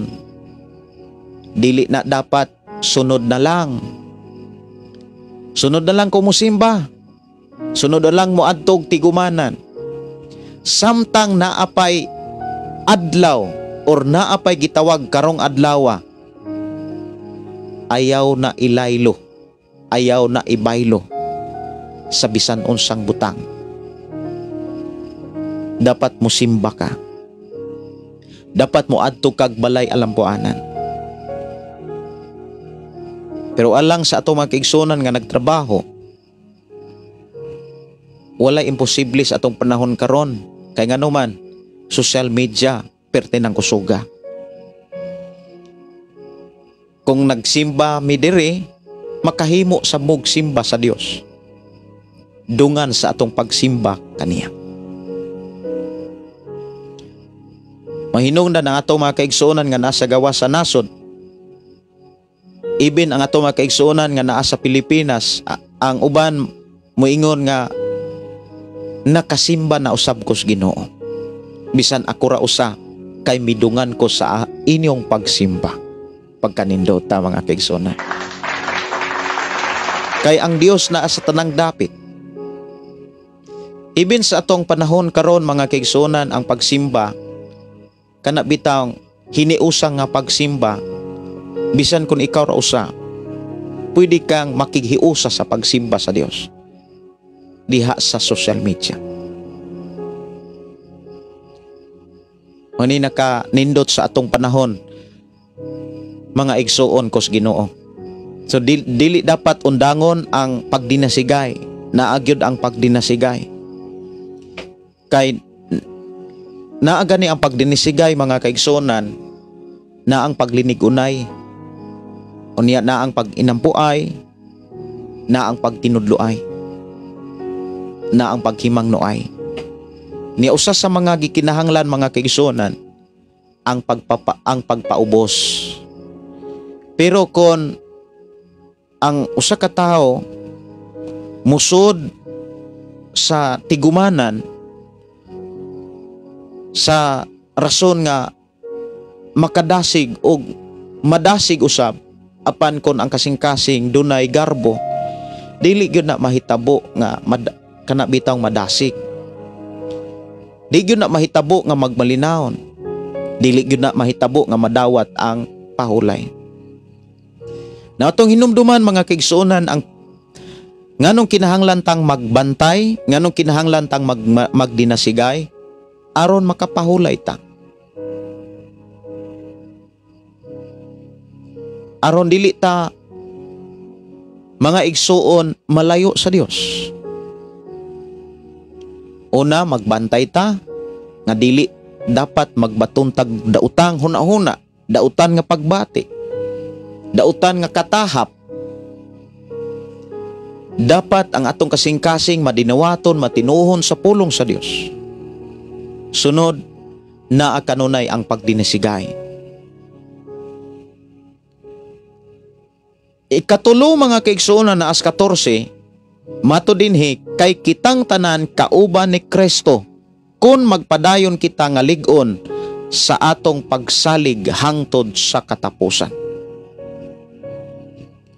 Dili na dapat sunod na lang. Sunod na lang ko musimba. Sunod na lang mo adtog tigumanan. Samtang naapay adlaw or naapay gitawag karong adlawa, ayaw na ilaylo, ayaw na ibaylo sa bisan unsang butang. Dapat musimba ka. Dapat mo adto kag balay alampuanan. Pero alang sa ato mga kaigsunan nga nagtrabaho, wala imposible sa atong panahon karon. Kay ngano man, social media perte ng kusuga. Kung nagsimba mi diri, makahimo sa mug simba sa Dios. Dungan sa atong pagsimba kaniya. Mahinungdan ang atong mga kaigsuonan nga nasa gawas sa nasod. Even ang atong mga kaigsuonan nga naa sa Pilipinas, ang uban moingon nga nakasimba na usab ko sa Ginoo. Bisan ako ra usa kay midungan ko sa inyong pagsimba. Pagkanindota mga kaigsuonan. Kay ang Dios naa sa tanang dapit. Even sa atong panahon karon mga kaigsuonan, ang pagsimba kana bitang hiniusang nga pagsimba, bisan kung ikaw ra usa, pwede kang makighiusa sa pagsimba sa Dios diha sa social media. Mani naka nindot sa atong panahon mga igsuon kos Ginoo. So dili dapat undangon ang pagdinasigay, naagyod ang pagdinasigay. Kay naa gani ang pagdinisigay mga kaigsuonan, na ang paglinig-unay, unya na ang pag-inampuay, na ang pagtinudloay, na ang paghimangnoay. Ni usa sa mga gikinahanglan mga kaigsuonan ang pagpaubos. Pero kon ang usa ka tawo musod sa tigumanan sa rason nga makadasig og madasig usab, apan kon ang kasing-kasing dunay garbo, dili gyud na mahitabo nga kana bitawng madasig. Di gyud na mahitabo nga magmalinawon. Dili gyud na mahitabo nga madawat ang pahulay. Na atong hinumduman mga kaigsuonan ang nganong kinahanglan tang magbantay, nganong kinahanglan tang magdinasigay, aron makapahulay ta. Aron dili ta mga igsuon malayo sa Dios. Una, magbantay ta nga dili dapat magbatuntag dautang hunahuna, dautan nga pagbati, dautan nga katahap. Dapat ang atong kasing-kasing madinawaton, matinuhon sa pulong sa Dios. Sunod, naa kanunay ang pagdinasigay. Ikatulo mga kaigsuonan na as 14, mato dinhi kay kitang tanan kauban ni Kristo kung magpadayon kita nga lig-on sa atong pagsalig hangtod sa katapusan.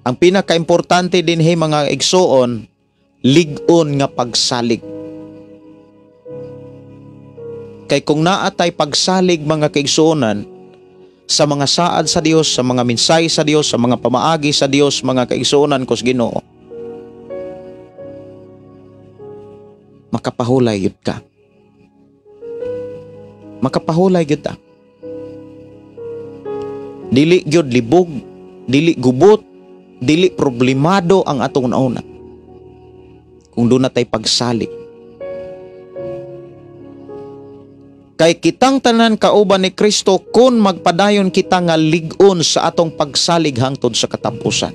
Ang pinakaimportante dinhi mga igsuon, lig-on nga pagsalig. Kay kung naatay pagsalig mga kaigsuonan sa mga saad sa Dios, sa mga minsay sa Dios, sa mga pamaagi sa Dios mga kaigsuonan kos Ginoo, makapahulay gyud ka. Makapahulay gyud ta. Dili gyud libog, dili gubot, dili problemado ang atong nauna kung doon natay pagsalig. Kay kitang tanan kauban ni Kristo kung magpadayon kita nga lig-on sa atong pagsalig hangtod sa katapusan.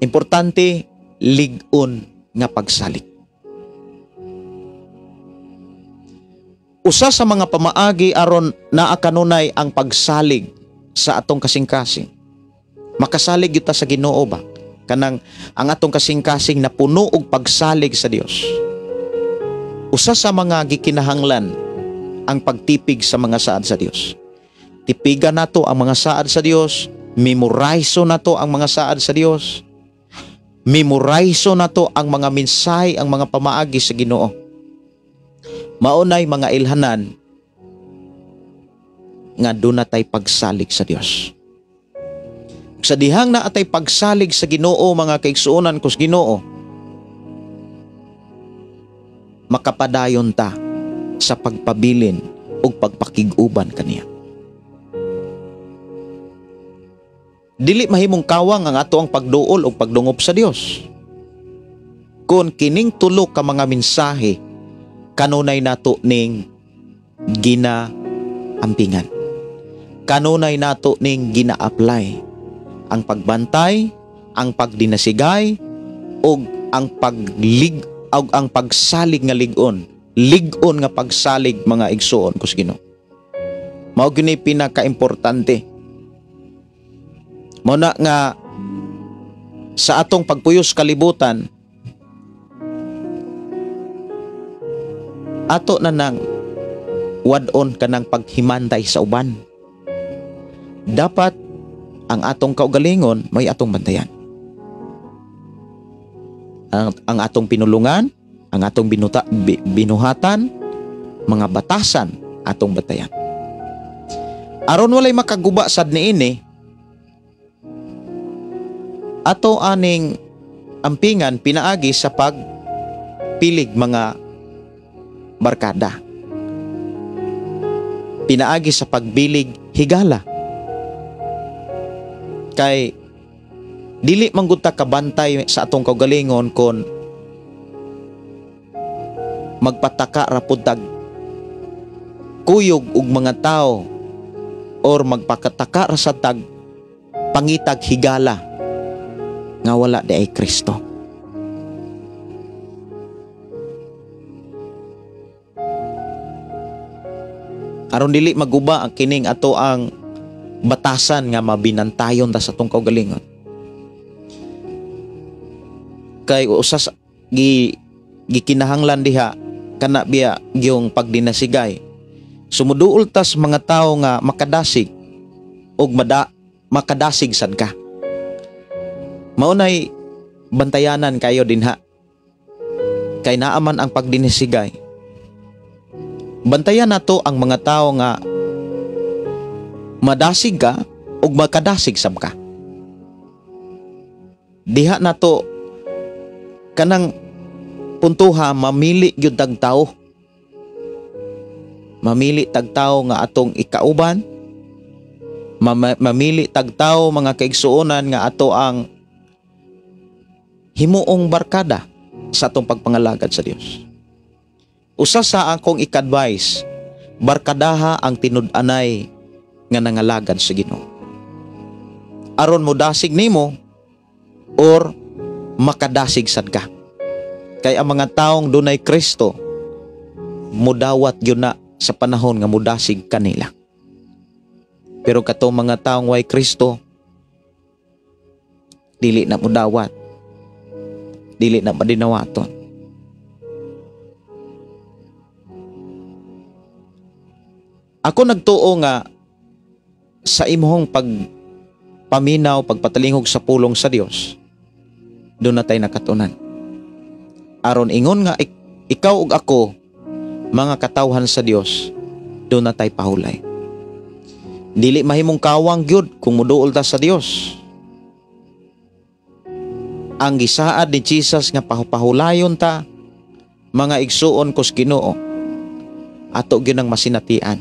Importante, lig-on nga pagsalig. Usa sa mga pamaagi aron naa kanunay ang pagsalig sa atong kasing-kasing. Makasalig gyud ta sa Ginoo ba? kanang ang atong kasing-kasing napuno og pagsalig sa Dios. Usa sa mga gikinahanglan ang pagtipig sa mga saad sa Dios. Tipigan nato ang mga saad sa Dios, memorize nato ang mga saad sa Dios. Memorize nato ang mga mensahe, ang mga pamaagi sa Ginoo. Maunay mga ilhanan nga doon natay pagsalig sa Dios. Sa dihang na atay pagsalig sa Ginoo, mga kaigsuonan kus Ginoo, makapadayon ta sa pagpabilin ug pagpakig-uban kaniya. Dili mahimong kawang ang ato ang pagduol o pagdungop sa Dios. Kung kining tulo ka mga mensahe kanunay nato ning ginaampingan. Kanunay nato ning gina-apply ang pagbantay, ang pagdinasigay ug ang paglig og ang pagsalig nga lig-on, lig-on nga pagsalig, mga igsuon kus Ginoo. Mao gyud pinakaimportante. Mao na nga sa atong pagpuyos kalibutan, ato na nang wad-on kanang paghimantay sa uban. Dapat ang atong kaugalingon may atong bantayan. Ang atong pinulungan, ang atong binuhatan, mga batasan atong bantayan. Aron walay makaguba sad niini, ato aning ampingan pinaagi sa pagpilig mga barkada. Pinaagi sa pagbilig higala. Kay dili man gud ta kabantay sa atong kaugalingon kon magpataka ra pud tag kuyog og mga tao or magpakataka ra sa tag pangitag higala nga wala di ay Kristo. Aron dili maguba ang kining ato ang batasan nga mabinantayon ta sa atong kaugalingon. Kay usas gikinahanglan diha kana biya gyung pagdinasigay. Sumuduol tas mga tawo nga makadasig og makadasig sad ka. Maunay bantayanan kayo dinha. Kay naaman ang pagdinasigay. Bantayan nato ang mga tao nga madasig ka ug makadasig sab ka. Diha nato kanang puntuha mamili gyud tag tawo. Mamili tag tawo nga atong ikauban. Mamili tag tawo, mga kaigsuonan, nga ato ang himuong barkada sa atong pagpangalagad sa Dios. Usa sa akong ik-advise, barkadaha ang tinud-anay nga nangalagad sa Ginoo. Aron mo dasig nimo or makadasig sad ka. Kay ang mga taong dunay Kristo mudawat gyud na sa panahon nga mudasig kanila. Pero katong mga taong way Kristo, dili na mudawat, dili na madinawaton. Ako nagtuo nga sa imong pagpaminaw, pagpatalingog sa pulong sa Dios, doon na tayo nakatunan. Aron ingon nga ikaw ug ako, mga katawhan sa Dios, doon na tayo pahulay. Dili mahimong kawang gyud kung muduol ta sa Dios. Ang gisaad ni Jesus nga pahulayon ta, mga igsuon kus Ginoo, ato gyud ang masinatian.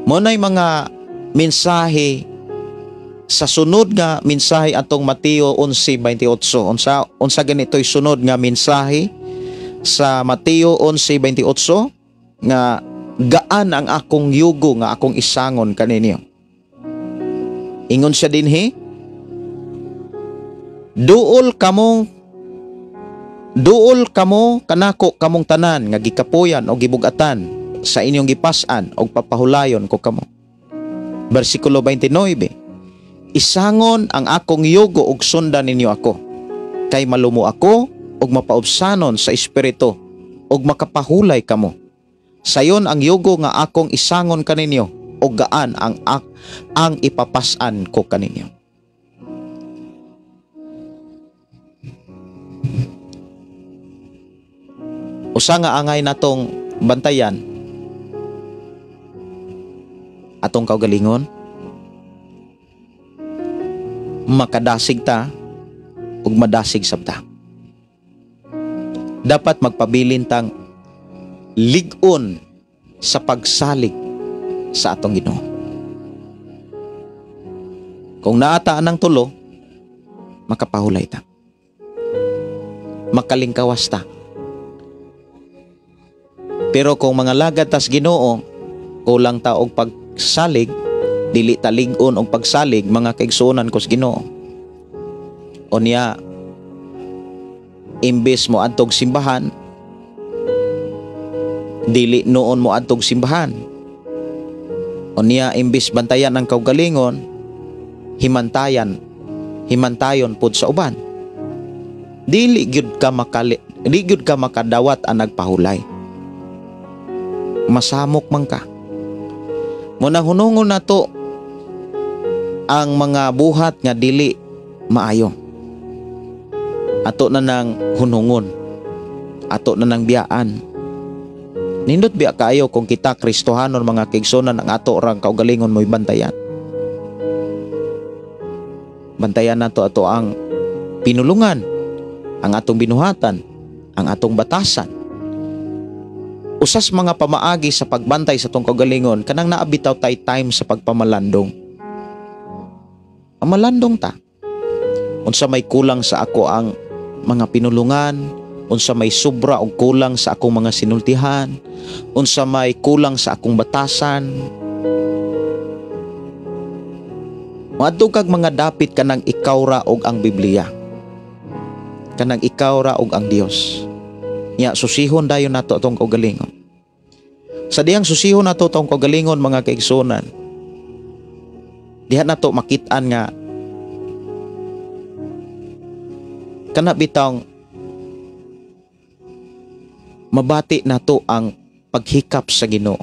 Mo nay mga mensahe sa sunod nga mensahe atong Mateo 11:28. Unsa ganito'y sunod nga mensahe sa Mateo 11:28 nga gaan ang akong yugo nga akong isangon kaninyo. Ingon siya dinhi, duol kamo kanako kamong tanan nga gikapoyan o gibugatan sa inyong gipas-an og papahulayon ko kamo. Bersikulo 29, Isangon ang akong yugo ug sundan ninyo ako. Kay malumo ako ug mapaubsanon sa espiritu ug makapahulay kamo. Sayon ang yugo nga akong isangon kaninyo ug gaan ang ipapas-an ko kaninyo. Usa nga angay natong bantayan atong kaugalingon, makadasig ta ug madasig sab ta. Dapat magpabilin tang lig-on sa pagsalig sa atong Ginoo. Kung naataan ang tulo, makapahulay ta, makalingkawas ta. Pero kung mga lagad tas Ginoo, kulang ta og pagsalig, dili ta lig-on og pagsalig, mga kaigsuonan ko sa Ginoo. Unya, imbes mo adtog simbahan, dili noon mo adtog simbahan. Unya, imbes bantayan ang kaugalingon, himantayon pud sa uban. Dili gyud ka dili gyud ka makadawat ang nagpahulay. Masamok man ka. Munang hunungon nato ang mga buhat nga dili maayo. Ato na nang hunungon, ato na nang biyaan. Nindot biya kaayo kung kita Kristohanon mga kaigsuonan ang ato rang kaugalingon mo'y bantayan. Bantayan nato ato ang pinulungan, ang atong binuhatan, ang atong batasan. Usas mga pamaagi sa pagbantay sa atong kaugalingon, kanang naabitaw tay time sa pagpamalandong. Pamalandong ta. Unsa may kulang sa ako ang mga pinulungan, unsa may sobra og kulang sa akong mga sinultihan, unsa may kulang sa akong batasan. Moadto kag mga dapit kanang ikaw ra og ang Biblia, kanang ikaw ra og ang Dios. Nya susihon dayon nato atong kaugalingon. Sa diyang susihon nato atong kaugalingon mga kaigsuonan, diha nato makit-an nga kana bitawng mabati nato ang paghikap sa Ginoo.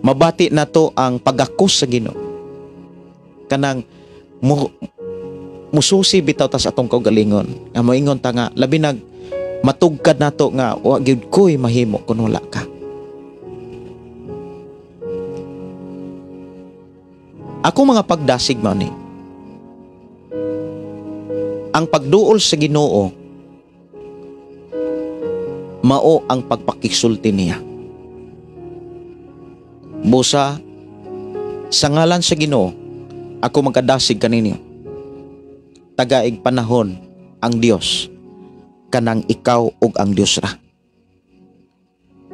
Mabati nato ang pagakos sa Ginoo. Kanang mususi bitaw ta sa atong kaugalingon. Nga moingon ta nga labi nag matugkad nato nga wa gyud ko'y mahimo kun wala ka. Ako mga pagdasig mao ni. Ang pagduol sa Ginoo mao ang pagpakisulti niya. Busa sa ngalan sa Ginoo ako magkadasig kaninyo. Tagaig panahon ang Dios kanang ikaw ug ang Dios ra.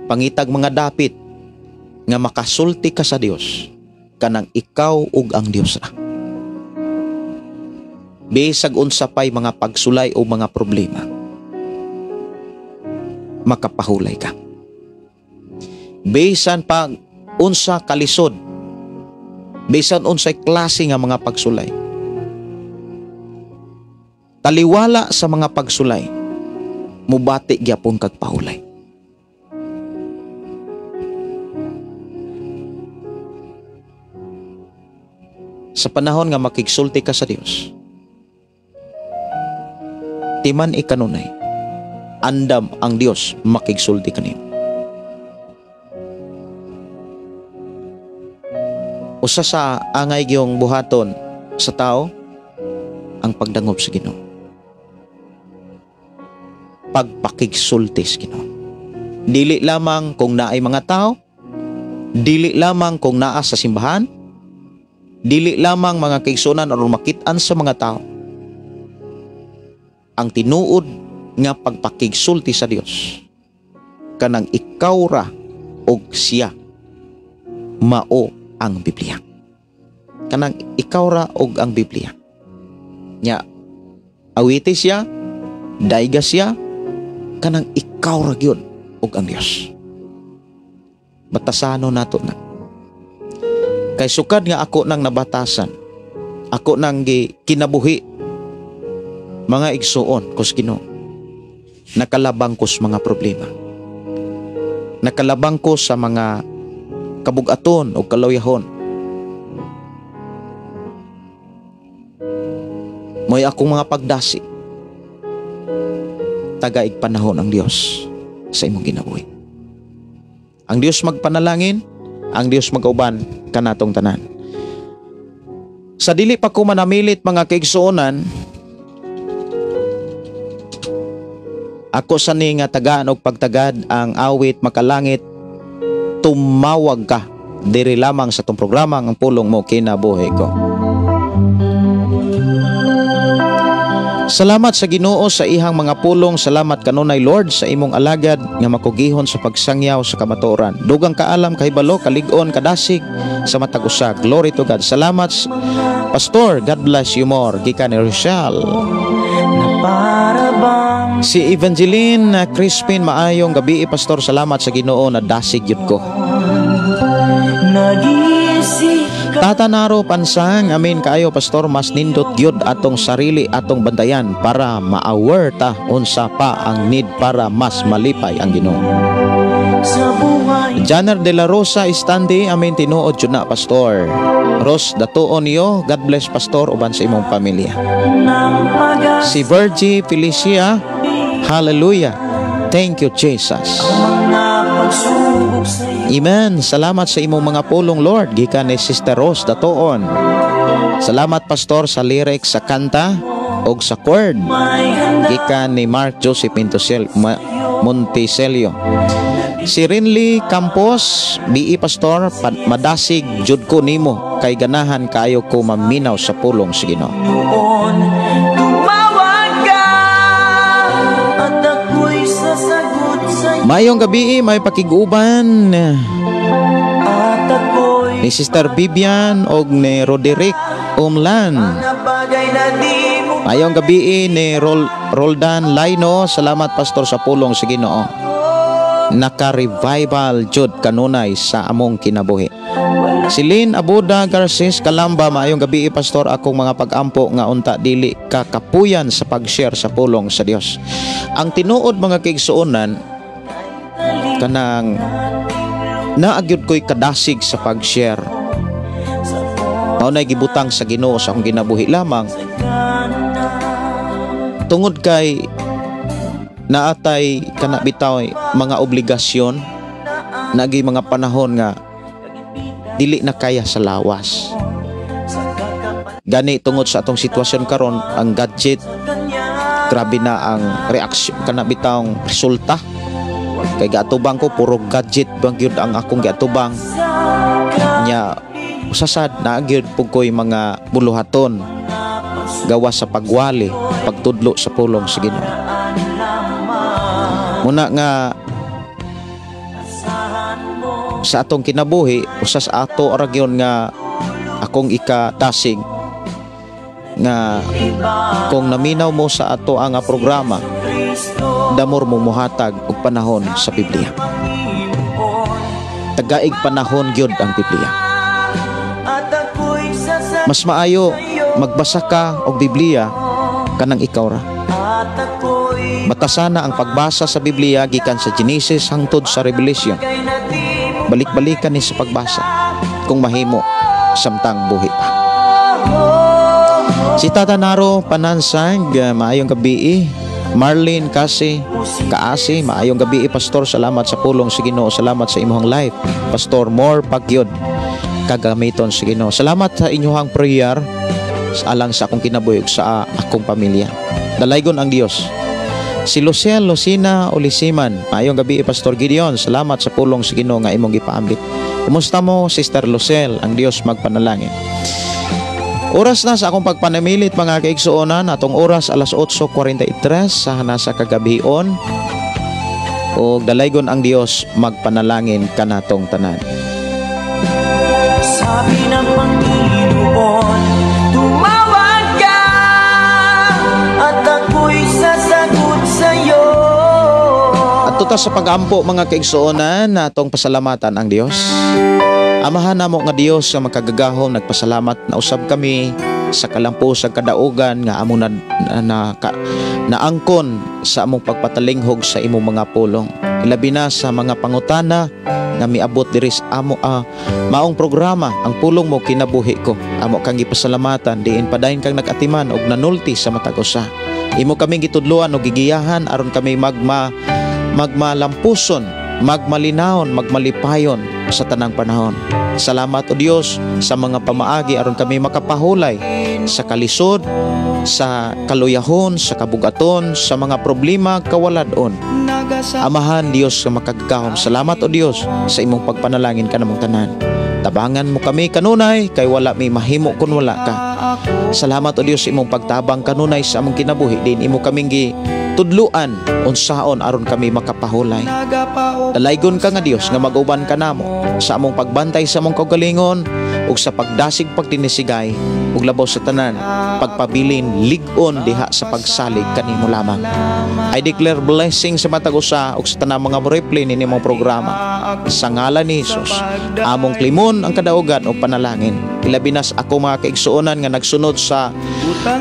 Pangitag mga dapit nga makasulti ka sa Dios kanang ikaw ug ang Dios ra. Bisag unsa pay mga pagsulay o mga problema, makapahulay ka. Bisan pa unsa kalisod, bisan unsay klase nga mga pagsulay, taliwala sa mga pagsulay, mubati gyapon kag pahulay. Sa panahon nga makigsulti ka sa Dios, timan ikanunay, andam ang Dios makigsulti kanimo. Usa sa angay giyong buhaton sa tao ang pagdangop sa Ginoo, pagpakigsulti sa Ginoo. Dili lamang kung naay mga tao, dili lamang kung naa sa simbahan, dili lamang mga kaigsuonan aron makit-an sa mga tao. Ang tinuod nga pagpakigsulti sa Dios kanang ikaw ra og siya mao ang Biblia. Kanang ikaw ra og ang Biblia. Nya awite siya, daiga siya, kanang ikaw ra gyud og ang Dios. Batasano nato na. Kay sukad nga ako nang nabatasan, Ako nang gi kinabuhi, mga igsuon ko sa Ginoo. Nakalabang ko sa mga problema. Nakalabang ko sa mga kabugaton o kalawiyahon. Mo'y akong mga pagdasi. Tagaig panahon ang Dios sa imong kinabuhi. Ang Dios magpanalangin, ang Dios magauban kanatong tanan. Sa dili pa ko manamilit, mga kaigsuonan, ako sa ni nga tagaan og pagtagad ang awit "Makalangit Tumawag Ka" diri lamang sa tong programa ang Pulong Mo Kinabuhi Ko. Salamat sa Ginoo sa ihang mga pulong. Salamat kanunay, Lord, sa imong alagad nga makugihon sa pagsangyaw sa kamatuoran. Dugang kaalam, kahibalo, kalig-on, kadasig sa matag usa. Glory to God. Salamat, Pastor. God bless you more. Gikan ni Rochelle. Si Evangeline Crispin, maayong gabi, Pastor. Salamat sa Ginoo na dasig yun ko. Tata Naro Pansang, amin kaayo, Pastor, mas nindot gyud atong sarili atong bantayan para ma-aware ta unsa pa ang need para mas malipay ang Ginoo. Janer de la Rosa Istandi, amin, tinuod jud na, Pastor. Ros Datuon niyo, God bless, Pastor, uban sa imong pamilya. Si Virgie Felicia, hallelujah. Thank you, Jesus. Amen. Salamat sa imong mga pulong, Lord. Gikan ni Sister Rose Datoon. Salamat, Pastor, sa lyrics sa kanta og sa chord. Gikan ni Mark Joseph Monticelio. Si Rinley Campos, BE Pastor, madasig jud ko nimo kay ganahan kaayo ko maminaw sa pulong sa Ginoo. Mayong gabi, may pakiguban ni Sister Vivian og ni Roderick Umlan. Mayong gabi ni Roldan Laino, salamat, Pastor, sa pulong sa Ginoo. Naka-revival jud kanunay sa among kinabuhi. Si Lynn Abuda Garces Kalamba, maayong gabi, Pastor, akong mga pag-ampo nga unta dili kakapuyan sa pag-share sa pulong sa Dios. Ang tinuod, mga kaigsuonan, kanang naagyod ko'y kadasig sa pag-share. Mao na'y gibutang sa Ginoo sa akong ginabuhi lamang tungod kay naatay kana bitaw mga obligasyon, nagi mga panahon nga dili na kaya sa lawas. Gani tungod sa atong sitwasyon karon, ang gadget grabe na ang reaksyon kana bitawng resulta. Kay giatubang ko puro gadget bang gyud ang akong giatubang. Nya usasad na gyud pug koy mga buluhaton gawas sa pagwali, pagtudlo sa pulong sa Ginoo. Muna nga sa atong kinabuhi, usas ato ra gyud nga akong ikadasig nga kung naminaw mo sa ato ang programa, damor mo muhatag og panahon sa Biblia. Tagaig panahon gyud ang Biblia. Mas maayo magbasa ka og Biblia kanang ikaw ra. Batasana ang pagbasa sa Biblia gikan sa Genesis hangtod sa Revelation. Balik-balikan ni sa pagbasa kung mahimo samtang buhi pa. Si Tata Naro Panansang, maayong gabi. Marlene Kasi Kaasi, maayong gabi, Pastor. Salamat sa pulong sa Ginoo. Salamat sa imong life, Pastor. More pagyod kagamiton sa Ginoo. Salamat sa inyong prayer alang sa akong kinabuhi sa akong pamilya. Dalaygon ang Dios. Si Lucel Lucina Olisiman, maayong gabi, Pastor Gideon. Salamat sa pulong sa Ginoo nga imong gipaambit. Kumusta mo, Sister Lucel? Ang Dios magpanalangin. Oras na sa akong pagpanamilit, mga kaigsuonan. Atong oras alas 8:43 sa nasa kagabion. O dalaygon ang Dios magpanalangin kanatong tanan. Sabi ng Panginoon, tumawag ka at ako'y sasagot sa'yo. At tuta sa pag-ampo, mga kaigsuonan, atong pasalamatan ang Dios. Amahan namo nga Dios nga makagagahom, nagpasalamat na usab kami Sa kalampos sa kadaugan nga among na, na, na, ka, naangkon sa among pagpatalinghog sa imong mga pulong. Ilabi na sa mga pangutana nga miabot diri sa amo maong programa, Ang Pulong Mo Kinabuhi Ko. Amo kang gipasalamatan diin padayon kang nag-atiman og nanulti sa matag usa. Imo kaming gitudloan og gigiyahan aron kami magmalampuson, magmalinahon, magmalipayon sa tanang panahon. Salamat, O Dios, sa mga pamaagi aron kami makapahulay sa kalisod, sa kaluyahon, sa kabugaton, sa mga problema kawaladon. Amahan Dios nga makagagahom, salamat, O Dios, sa imong pagpanalangin kanamong tanan. Tabangan mo kami kanunay kay wala mi mahimo kun wala ka. Salamat, O Dios, sa imong pagtabang kanunay sa among kinabuhi din imo kaming gitudluan unsaon aron kami makapahulay. Dalaygon ka nga Dios nga mag-uban ka namo sa among pagbantay sa among kaugalingon ug sa pagdasig, pagtinisigay ug labaw sa tanan, pagpabilin lig-on diha sa pagsalig kanimo lamang. I declare blessing sa matag usa ug sa tanang mga mo-replay nini mong programa. Sa ngalan ni Jesus, among klimon ang kadaugan o panalangin. Ilabi na sa ako mga kaigsuonan nga nagsunod sa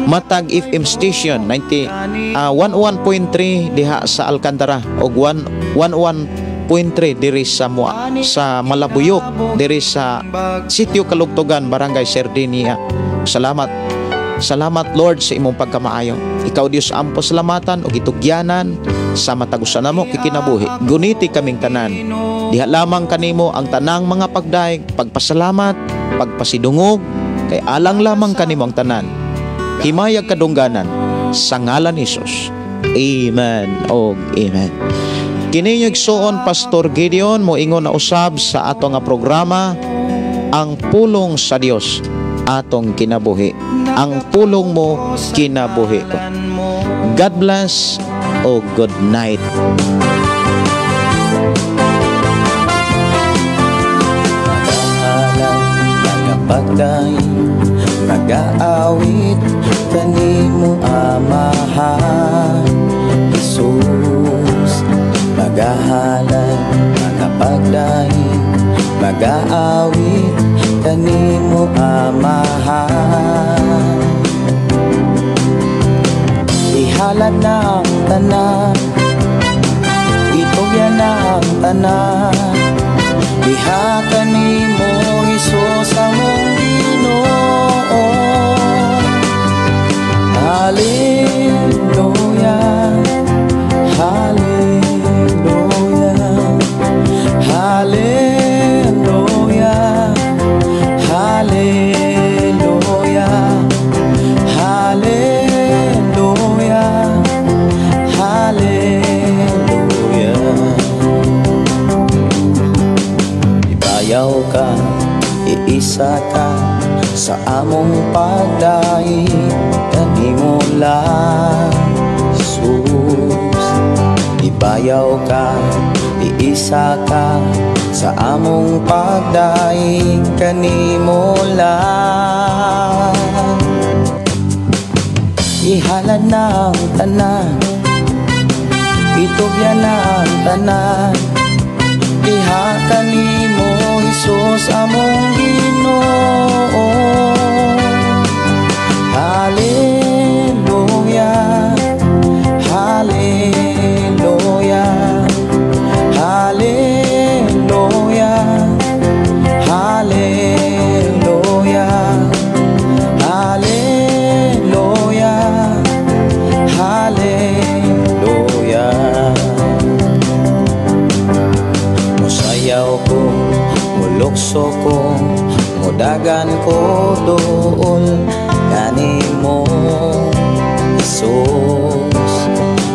Matag FM Station 90 101.3 diha sa Alcantara ug 1 101.3 diri sa Malabuyok, diri sa Sitio Kalugtugan, Barangay Sardinia. Salamat. Salamat, Lord, sa imong pagkamaayo. Ikaw, Dios, ang pasalamatan ug itugyanan sa matag usa namo kikinabuhi. Guniti kaming tanan. Diha lamang kanimo ang tanang mga pagdaig, pagpasalamat, pagpasidungog, kay alang lamang kanimo ang tanan. Himayag kadungganan sa ngalan ni Jesus. Amen og amen. Kini igsuon Pastor Gideon moingon na usab sa ato nga programa, Ang Pulong sa Dios Atong Kinabuhi. Ang Pulong Mo Kinabuhi Ko. God bless o good night. Magahalal, magapagdaig, magaawit kanimo, Amahan Jesus. Magahalal, magapagdaig, magaawit kanimo, Amahan. Ihalad na ang tanan, itugyan na ang tanan diha kanimo, Hesus, among Ginoo. Hallelujah, Hallelujah, Hallelujah, Hallelujah, Hallelujah, Hallelujah. Ibayaw ka, iisa ka sa among pagdaig kanimo lang, Jesus. Ibayaw ka, iisa ka sa among pagdaig kanimo lang. Ihalad na ang tanan, itugyan na ang tanan diha kanimo, Hesus, among Ginoo. Hallelujah, Hallelujah, Hallelujah, Hallelujah, Hallelujah, Hallelujah. Musayaw ko, mulukso ko, mudagan ko duol kanimo, Jesus.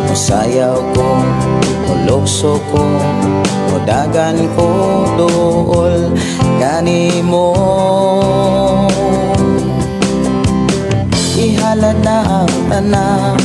Musayaw ko, mulukso ko, mudagan ko duol kanimo. Ihalad na ang tanan.